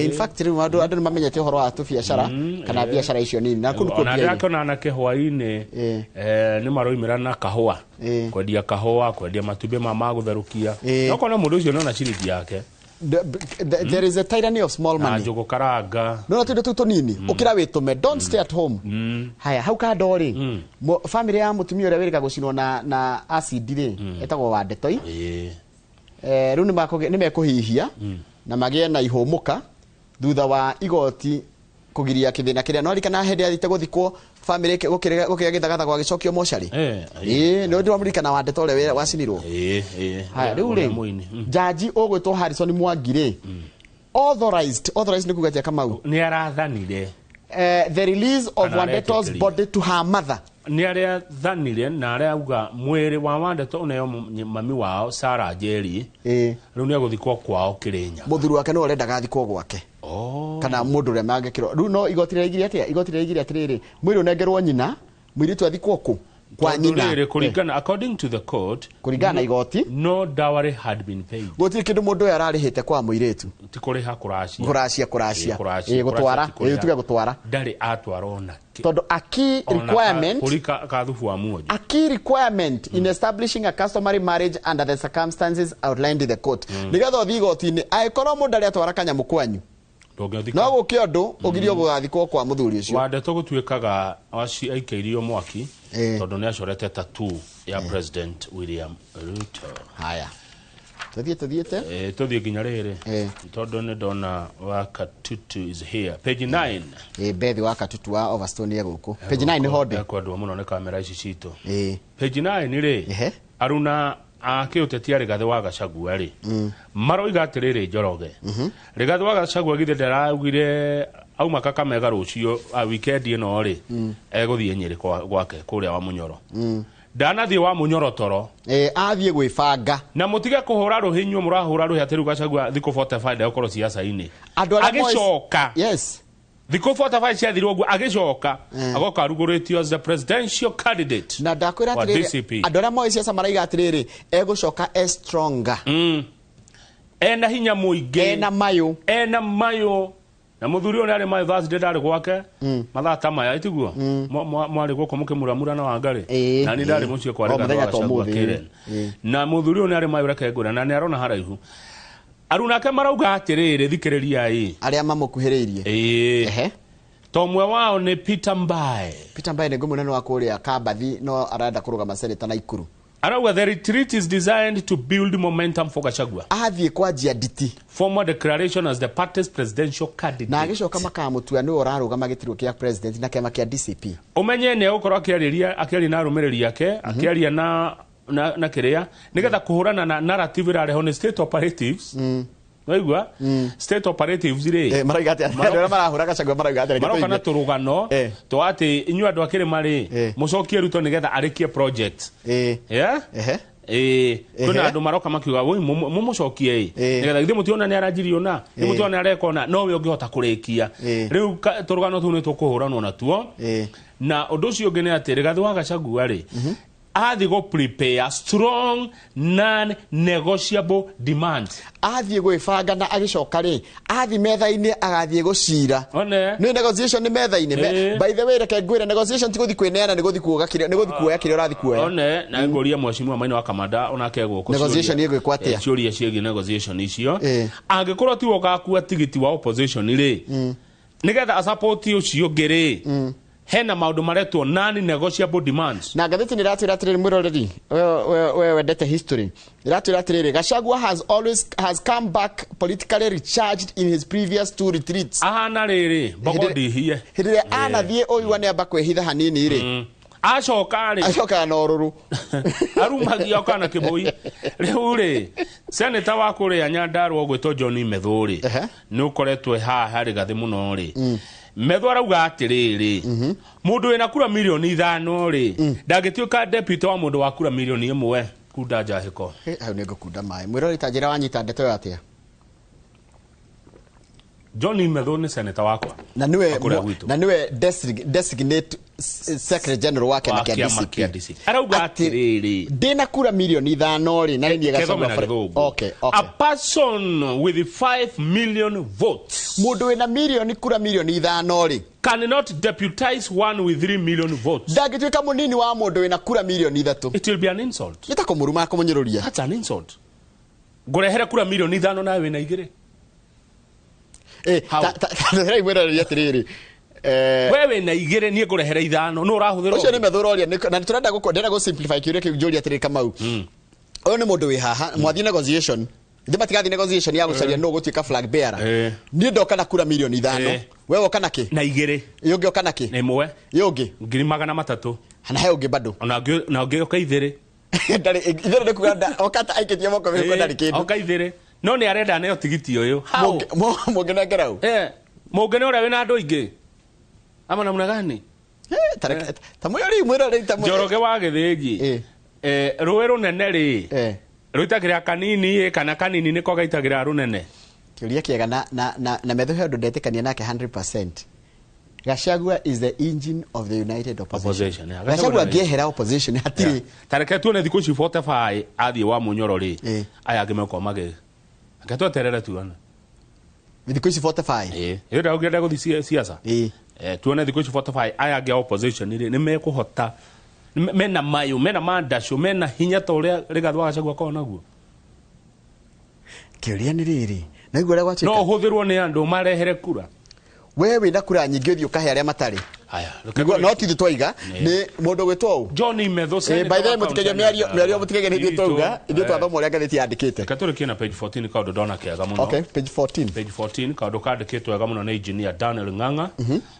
In fact rĩu andũ nĩ mamenyete ũhoro wa tũbiacara kana biacara icio nini na kũu ona ndĩrakĩona anake hwaĩ-inĩ nĩ maroimĩra na kahũa, kwendia kahũa, kwendia matumbĩ ma gũtherũkia. No kona mũndũ ũcio nona ciringi yake. There is a tyranny of small money. Njugu karanga. No tundo tu tunini. Ukira witume, don't stay at home. Haya, hau kando ri. Family ya mutumia uria wirika gucinwo na acid ri, etagwo Wandetoi. Riu ni mekuhihia na magie na ihumuka thutha wa igoti kugiria kithina kiria no rikana hindi athite guthikwo family gukiria githagathago agicokio mocarĩ. No ndiramũririkana Wandeto ũrĩa wacinirwo. Haya, rĩu rĩ jaji ũgwĩtwo Harrison Mwangi rĩ, authorized nĩ kuga atĩa Kamau? Nĩ arathanire the release of Wandeto's body to her mother. Nĩ arathanire na arauga mwĩrĩ wa Wandeto ũneo mami wao Sarah Njeri. Rĩu nĩ agũthikwo kwao Kĩrĩnyaga. Mũthuri wake nĩwe ũrendaga athikwo gwake. Kana mũndũ ũrĩa mangĩkĩrwo. Rĩu no igoti rĩraigire atĩa? Igoti rĩraigire atĩrĩrĩ, mwĩrĩ ũnengerwo nyina, mũirĩtu athikwo kũ? Kwa nyina. Rĩrĩ, kũringana, according to the court, Kũringana na igoti, no dowry had been paid. Gũtirĩ kĩndũ mũndũ ũyũ ararĩhĩte kwa mũirĩtu. Ti kũrĩha, kũracia. Kũracia, kũracia. Ĩ, kũracia. Ĩ, gũtwara. Kũracia ti kũrĩha. Ĩ, tuge gũtwara. Ndarĩ atwara ona kĩ. Tondũ a key Ona requirement, kũri ka thubu wa muonjo. A key requirement in establishing a customary marriage under the circumstances outlined in the court. Nĩgetha ũthiĩ igoti-inĩ, angĩkorwo mũndũ ndarĩ atwara kanyamũ kwanyu, Ndũngĩthika. no gũke ũndũ ũgirio gũgathikwo kwa mũthuri ũcio. Wa ndeto gũtuĩkaga waci aikĩirio mwaki tondũ nĩ acorete tattoo ya President William Ruto. Haya, tũthiĩ tũthiĩte. Tũthiĩ nginya rĩrĩ, tondũ nĩ ndona wa Katutu is here, page 9. Ĩ, Bethi wa Katutu wa Overstone e gũkũ page 9 nĩ honde. Ekwendwo mũno nĩ kamera ici citũ. Page 9 rĩ, aruna a kĩũteti a Rigathĩ wa Gachagua rĩ, maroiga atĩrĩrĩ, Njoroge, Rigathĩ wa Gachagua githĩ ndaraugire auma Kakamega rũciũ, a weekend ĩno rĩ, egũthiĩ Nyĩrĩ gwake kũrĩa wa Mũnyoro. Ndanathiĩ wa Mũnyoro toro. Athiĩ gwĩbanga. Na mũtige kũhũra rũhĩ, inyuĩ mũrahũra rũhĩ atĩ rĩu Gachagua thikũ 45 ndegũkorwo ciaca-inĩ. Andũ arĩa moĩ- Agĩcoka. Yes. Thikũ 45 ciathirwo ũguo, agĩcoka agoka arugũrĩtio as the presidential candidate na ndakwĩra wa atĩrĩrĩ, DCP. Andũ arĩa moĩ ciaca maraiga atĩrĩrĩ, egũcoka e stronger. Ena hinya mũingĩ, ena mayũ, ena mayũ. Na mũthuri ũyũ nĩ arĩ mayũ. Thursday ndarĩ gwake mathaa ta maya, ĩtiguo mwarĩ gũkũ mũkĩmuramura na Wangarĩ, na niĩ ndarĩ mũciĩ kwa O Rigathĩ mũthenya wa ta Gachagua ũmũthĩ. Karen. Na mũthuri ũyũ nĩ arĩ mayũ, reke ngwĩre, na nĩ arona haraihu. Arunake marauga atĩrĩrĩ, thikĩrĩria ĩ. Arĩa mamũkuhĩrĩirie. Ĩĩ, to ũmwe wao nĩ Peter Mbae. Peter Mbae nĩ ngũmũnene wa kũrĩa Kambathi, no arenda kũrũgama seneta Naikuru. Arauga the retreat is designed to build momentum for Gachagua. Athiĩ kwanjia nditi. Formal declaration as the party's presidential candidate. Na agĩcoka makamũtua nĩwe ũrarũgama gĩturwa kĩa president na kĩama kĩa DCP. Ũmenye nĩ egũkorwo akĩarĩria, akĩaria na arũmĩrĩri ake, akĩaria na kĩrĩa nĩgetha kũhũrana na narrative ĩrarehwo nĩ state operatives. Waigua, state operatives rĩ, Marauga atĩa? Andũ arĩa marahũra Gachagua marauga atĩa? Reke maroka na tũigue. tũrũgano twa atĩ inyuĩ andũ a kĩrĩma rĩ, mũcokie Ruto nĩgetha arĩkie project. Yeah? Ĩĩ, kwĩna andũ maroka makiuga woi mũmũcokie ĩ nĩgetha githĩ mũtiona nĩ aranjirio na nĩ mũtiona nĩ areka ona nowe ũngĩhota kũrĩkia. Rĩu tũrũgano tũu nĩ tũkũhũranwo natuo. Na ũndũ ũcio ũngĩ nĩ atĩ Rigathĩ wa Gachagua rĩ, athiĩ gũ prepare strong non negotiable demands. Athiĩ gwĩbanga na agĩcoka rĩ, athiĩ metha-inĩ agathiĩ gũcira. One. Nĩ negotiation nĩ metha-inĩ. By the way, reke ngwĩre, negotiation ti gũthiĩ kwĩneana, nĩ gũthiĩ kuoga kĩrĩa, nĩ gũthiĩ kuoya kĩrĩa ũrathiĩ kuoya. One na ngũria mheshimiwa Maina wa Kamanda onake gũkũ Negotiation ĩgwĩkwo atĩa? Ciũria ciĩgiĩ negotiation icio, angĩkorwo tiwe ũgakua tigiti wa opposition rĩ, nĩgetha asupport ũcio ũngĩ rĩ, hena maũndũ maretwo non negotiable demands. Na ngathĩti nĩ ĩratwĩra atĩrĩrĩ, mwĩroreri, we wendete history, ĩratwĩra atĩrĩrĩ, Gachagua has always has come back politically recharged in his previous two retreats. Ahana rĩrĩ mbogo ndihie. Hĩndĩ ĩrĩa anathiĩ ũigua nĩ amba kwĩhitha hanini rĩ, acoka rĩ, acokaga na ũrũrũ. Arumagia okana kĩbũi. Rĩu rĩ, seneta wa kũrĩa Nyandarua ũgwĩtwo John Methu rĩ, nĩ ũkoretwo haha harĩ gathĩ mũno rĩ. Methu arauga atĩrĩrĩ, mũndũ wĩna kura mirioni 5 rĩ, ndangĩtuĩka deputy wa mũndũ wa kura mirioni 1. Kunda njahĩko. Hau nĩ ngũkunda maĩ. Mwĩroreri, ta njĩra wanyita ndeto ĩyo atĩa? John Methu nĩ seneta wakwa Na niwe wa kũrĩa gwitũ. Na niwe designate secretary general wa kĩama Wa kĩa kĩama DCP. kĩa DCP. Arauga atĩrĩrĩ, ndĩna kura mirioni 5 rĩ, na nĩ niĩ Kethome na Gachagua. Gĩthũngũ. Okay. A person with 5 million votes, mũndũ wĩna mirioni kura mirioni 5 rĩ, cannot deputize one with 3 million votes. Ndangĩtuĩka mũnini wa mũndũ wĩna kura mirioni 3. It will be an insult. Nĩ ta kũmũruma, kũmũnyũrũria. That's an insult. Ngũrehere kura mirioni 5 nawe wĩna 2. Ta mwĩroreri atĩrĩrĩ, We wĩna 2, niĩ ngũrehere 5, nũ ũrahũthĩra? Ũcio nĩ Methu ũroria, na tũrenda ndĩrenda gũ simplify kĩũria kĩu njũria atĩrĩrĩ, Kamau, ũyũ nĩ mũndũ wĩ haha, mwathiĩ negotiation, ithe matigathiĩ negotiation ya gũcaria nũ ũgũtuĩka flag bearer. Niĩ ndoka na kura mirioni 5. We woka na kĩ? Na 2. Ĩ, ũngĩ oka na kĩ? 1. Ĩ, ũngĩ? 300,000. Na he ũngĩ bado? Ona ũngĩ oka 2. Ndarĩ itherũ, nĩ kuga oka ta aikĩtie moko mĩhuko, ndarĩ kĩndũ. Oka 2, no nĩ arenda neo tigiti ũyũ. How? Mũngĩnengera ũ? Mũngĩ nĩ ũrĩa wĩna andũ aingĩ ama namna gani? Ta mwĩrori, mwĩrori, ta Njoroge wa Gĩthĩnji, rũĩ rũnene rĩ, rũitagĩra kanini kana kanini nĩko gaitagĩra rũnene? Kĩũria kĩega, na Methu he ũndũ ndetĩkania nake 100%. Gachagua is the engine of the united opposition. Yeah. Gachagua angĩehera opposition hatirĩ. Tareke tuone thikũ ici 45 athiĩ wa Munyoro rĩ, aya angĩ mekorwo magĩ reke tweterere tuone thikũ ici 45. Ĩĩ, ĩrĩa ũngĩenda gũthiĩ siasa. Tuone thikũ ici 45 aya angĩ a opposition rĩ nĩ mekũhota, mena mayo, mena mandacũ, mena hinya ta ũrĩa Rigathĩ wa Gachagua akoragwo naguo. Kĩũria nĩ rĩrĩ, naigua ũrĩa gwatuĩka. No ũhũthĩrwo nĩ andũ marehere kura. We wĩna kura nyingĩ ũthiĩ ũkahe arĩa matarĩ. Haya, no ti ithuĩ twaiga, nĩ mũndũ ũgwĩtwo ũũ John Methu. By the way, mũtikege mĩario, mũtikege nĩ ithuĩ twauga, ithuĩ twathoma ũrĩa ngathĩti yandĩkĩte. Reke tũrĩkie na page 14 kaũndũ ndona kega mũno. Okay, page 14. Page 14 kaũndũ kandĩkĩtwo wega mũno nĩ engineer Daniel Ng'ang'a,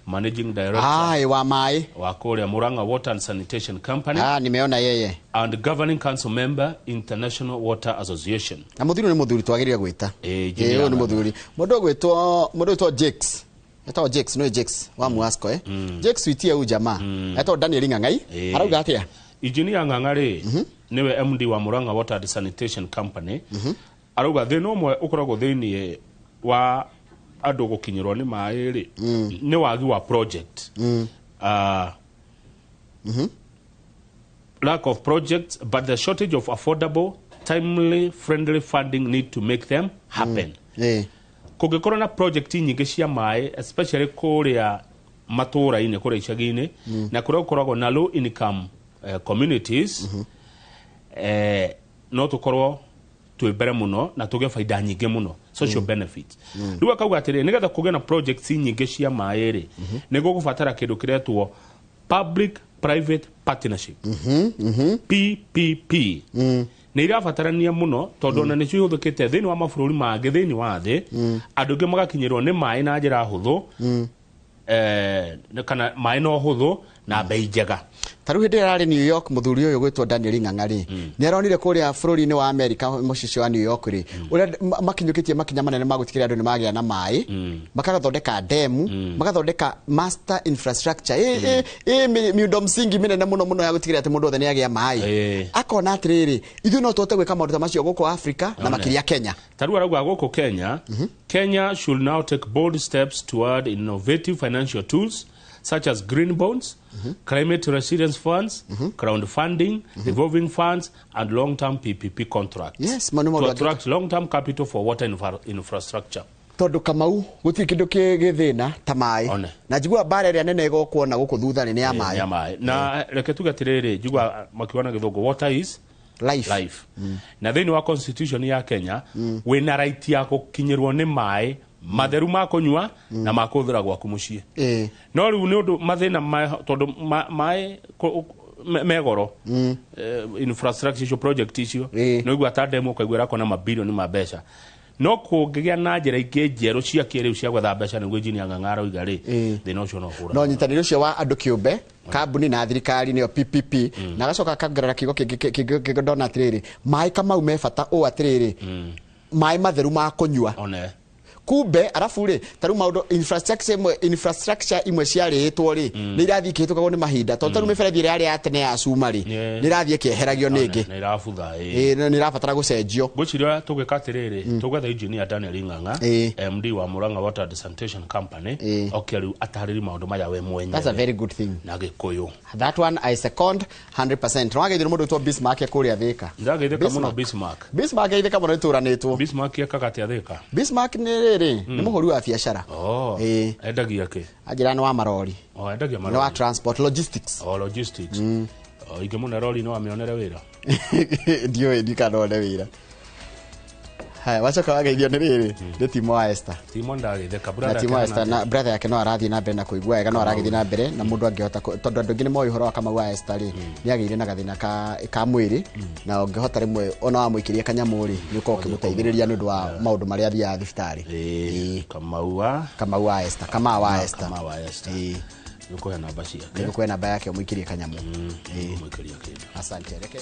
managing director wa maĩ wa kũrĩa Murang'a Water and Sanitation Company. Nimeona yeye. And governing council member, International Water Association. Na mũthuri nĩ mũthuri twagĩrĩire gwĩta. Ũyũ nĩ mũthuri. Mũndũ ũgwĩtwo Jakes. Etagwo Jakes, no Jakes wa Muasco Jakes witie huyu jamaa. Etagwo Daniel Ng'ang'ai. Arauga atia? Engineer Ng'ang'a rĩ niwe MD wa Murang'a Water and Sanitation Company. Arauga thĩna ũmwe ũkoragwo thĩinĩ wa andũ gũkinyĩrwo nĩ maĩ rĩ nĩ wagi wa project. Lack of projects, but the shortage of affordable, timely, friendly funding need to make them happen. Kũngĩkorwo na project nyingĩ cia maĩ, especially kũrĩa matũũra-inĩ, kũrĩa icagi-inĩ, na kũrĩa gũkoragwo na low income communities, no tũkorwo twĩ mbere mũno na tũgĩe baida nyingĩ mũno, social benefits. Rĩu akauga atĩrĩrĩ, nĩgetha kũgĩe na projects nyingĩ cia maĩ rĩ, nĩ gũgũbatara kĩndũ kĩretwo public private partnership. PPP. Nĩ irabatarania mũno tondũ ona nĩcio ihũthĩkĩte thĩinĩ wa mabũrũri mangĩ thĩinĩ wa thĩ, andũ aingĩ magakinyĩrwo nĩ maĩ na njĩra hũthũ, kana maĩ no hũthũ na bei njega. Ta rĩu hĩndĩ ĩrĩa ararĩ New York mũthuri ũyũ gwĩtwo Daniel Ng'ang'a rĩ, nĩ aronire kũrĩa bũrũri-inĩ wa America mũciĩ wa New York rĩ, ũrĩa makinyũkĩtie makinya manene ma gũtigĩrĩra andũ nĩ magĩa na maĩ, magathondeka demu, magathondeka master infrastructure, miundo msingi mĩnene mũno mũno ya gũtigĩrĩra atĩ mũndũ wothe nĩ agĩa maĩ. Akona atĩrĩrĩ, ithuĩ no tũhote gwĩka maũndũ ta macio gũkũ Africa na makĩria Kenya. Ta rĩu arauga gũkũ Kenya, Kenya should now take bold steps toward innovative financial tools such as green bonds, climate resilience funds, crowdfunding, revolving funds, and long-term PPP contracts. Yes, to attract long-term capital for water infrastructure. Tondũ Kamau gũtirĩ kĩndũ kĩgĩthĩna ta maĩ. Na njigua mbara ĩrĩa nene ĩgũkuona gũkũ thutha nĩ ya maĩ. Na reke tuge atĩrĩrĩ, njigua makiuga na Gĩthũngũ, water is life. Na thĩinĩ wa constitution ya Kenya, wĩna right ya gũkinyĩrwo nĩ maĩ matheru ma kũnyua na ma kũhũthĩra gwaku mũciĩ. No rĩu nĩ ũndũ mathĩna tondũ maĩ me goro, infrastructure icio, project icio, no igua ta demo ũkaigua ĩrakwo na mabirioni ma mbeca. No kũngĩgĩa na njĩra ingĩ njerũ cia kĩrĩu cia gwetha mbeca nĩguo engineer Ng'ang'a aroiga rĩ, thĩna ũcio no ũhũra. No nyitanĩri ũcio wa andũ kĩũmbe, kambuni na thirikari nĩyo PPP, na agacoka akongerera kiugo kĩngĩ ndona atĩrĩrĩ, maĩ Kamau me bata ũũ atĩrĩrĩ, maĩ matheru ma kũnyua. Kumbe arafu rĩ, ta rĩu maũndũ infrastructure imwe ciarĩtwo rĩ, nĩ irathiĩ ikĩhĩtũkagwo nĩ mahinda, tondũ ta rĩu mĩberethi ĩrĩa yarĩ ya tene ya cuma rĩ, nĩ ĩrathiĩ ĩkĩeheragio nĩ ĩngĩ. Nĩ ĩrabutha, nĩ ĩrabatara gũcenjio. Ngwĩciria tũgĩka atĩrĩrĩ, tũgwetha engineer Daniel Ng'ang'a, MD wa Murang'a Water and Sanitation Company, oke rĩu atarĩrie maũndũ maya we mwenyewe. That's a very good thing. Na Gĩkũyũ. That one I second 100%. No wageithio mũndũ wĩtwo Bismarck kũrĩa Thĩka. Ndageithĩka mũno Bismarck. Bismarck ageithĩka mũno nĩtũranĩtwo. Bismarck ekaga atĩa Thĩka? Bismarck nĩ rĩrĩ, nĩ mũhũri wa biacara. Endagia kĩ? Anjĩra nĩ wa marori. Endagia marori. Nĩ wa transport logistics. Logistics. Ingĩmũne rori no amĩonere wĩra. Ndiũĩ ndikanone wĩra. Haya, wacoka wageithio nĩ rĩrĩ, nĩ Timo wa Esther. Timo ndageithĩka, brother. Timo wa Esther na brother yake no arathiĩ na mbere na kũigua wega, no aragĩthiĩ na mbere na mũndũ angĩhota, tondũ andũ aingĩ nĩ moĩ ũhoro wa Kamau wa Esther rĩ, nĩ agĩire na gathĩna ka mwĩrĩ, na ũngĩhota rĩmwe ona wamũikĩria kanyamũ rĩ, nĩ ũkorwo ũkĩmũteithĩrĩria nĩ ũndũ wa maũndũ marĩa athiaga thibitarĩ. Kamau wa Esther, Kamau wa Esther. Kamau wa Esther. Nĩũkũhe namba ciake. Nĩngũkũhe namba yake ũmũikĩrie kanyamũ. Ũmũikĩrie kĩndũ. Asante. Reke.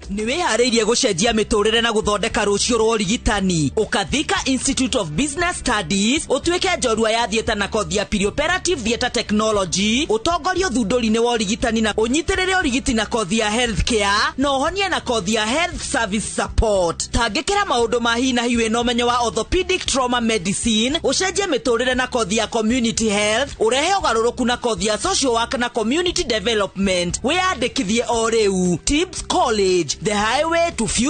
Nĩ wĩharĩirie gũcenjia mĩtũrĩre na gũthondeka rũciũ rwa ũrigitani? Ũkathika Institute of Business Studies, ũtuĩke njorua ya theatre na kothi ya perioperative theatre technology, ũtongorie ũthundũri-inĩ wa ũrigitani na ũnyitĩrĩre ũrigiti na kothi ya healthcare, na ũhonie na kothi ya health service support. Tangĩkĩra maũndũ ma hi na hi wĩna ũmenyo wa orthopedic trauma medicine, ũcenjie mĩtũrĩre na kothi ya community health, ũrehe ũgarũrũku na kothi ya social work na community development. Wĩyandĩkithie o rĩu. Tips College, the highway to future.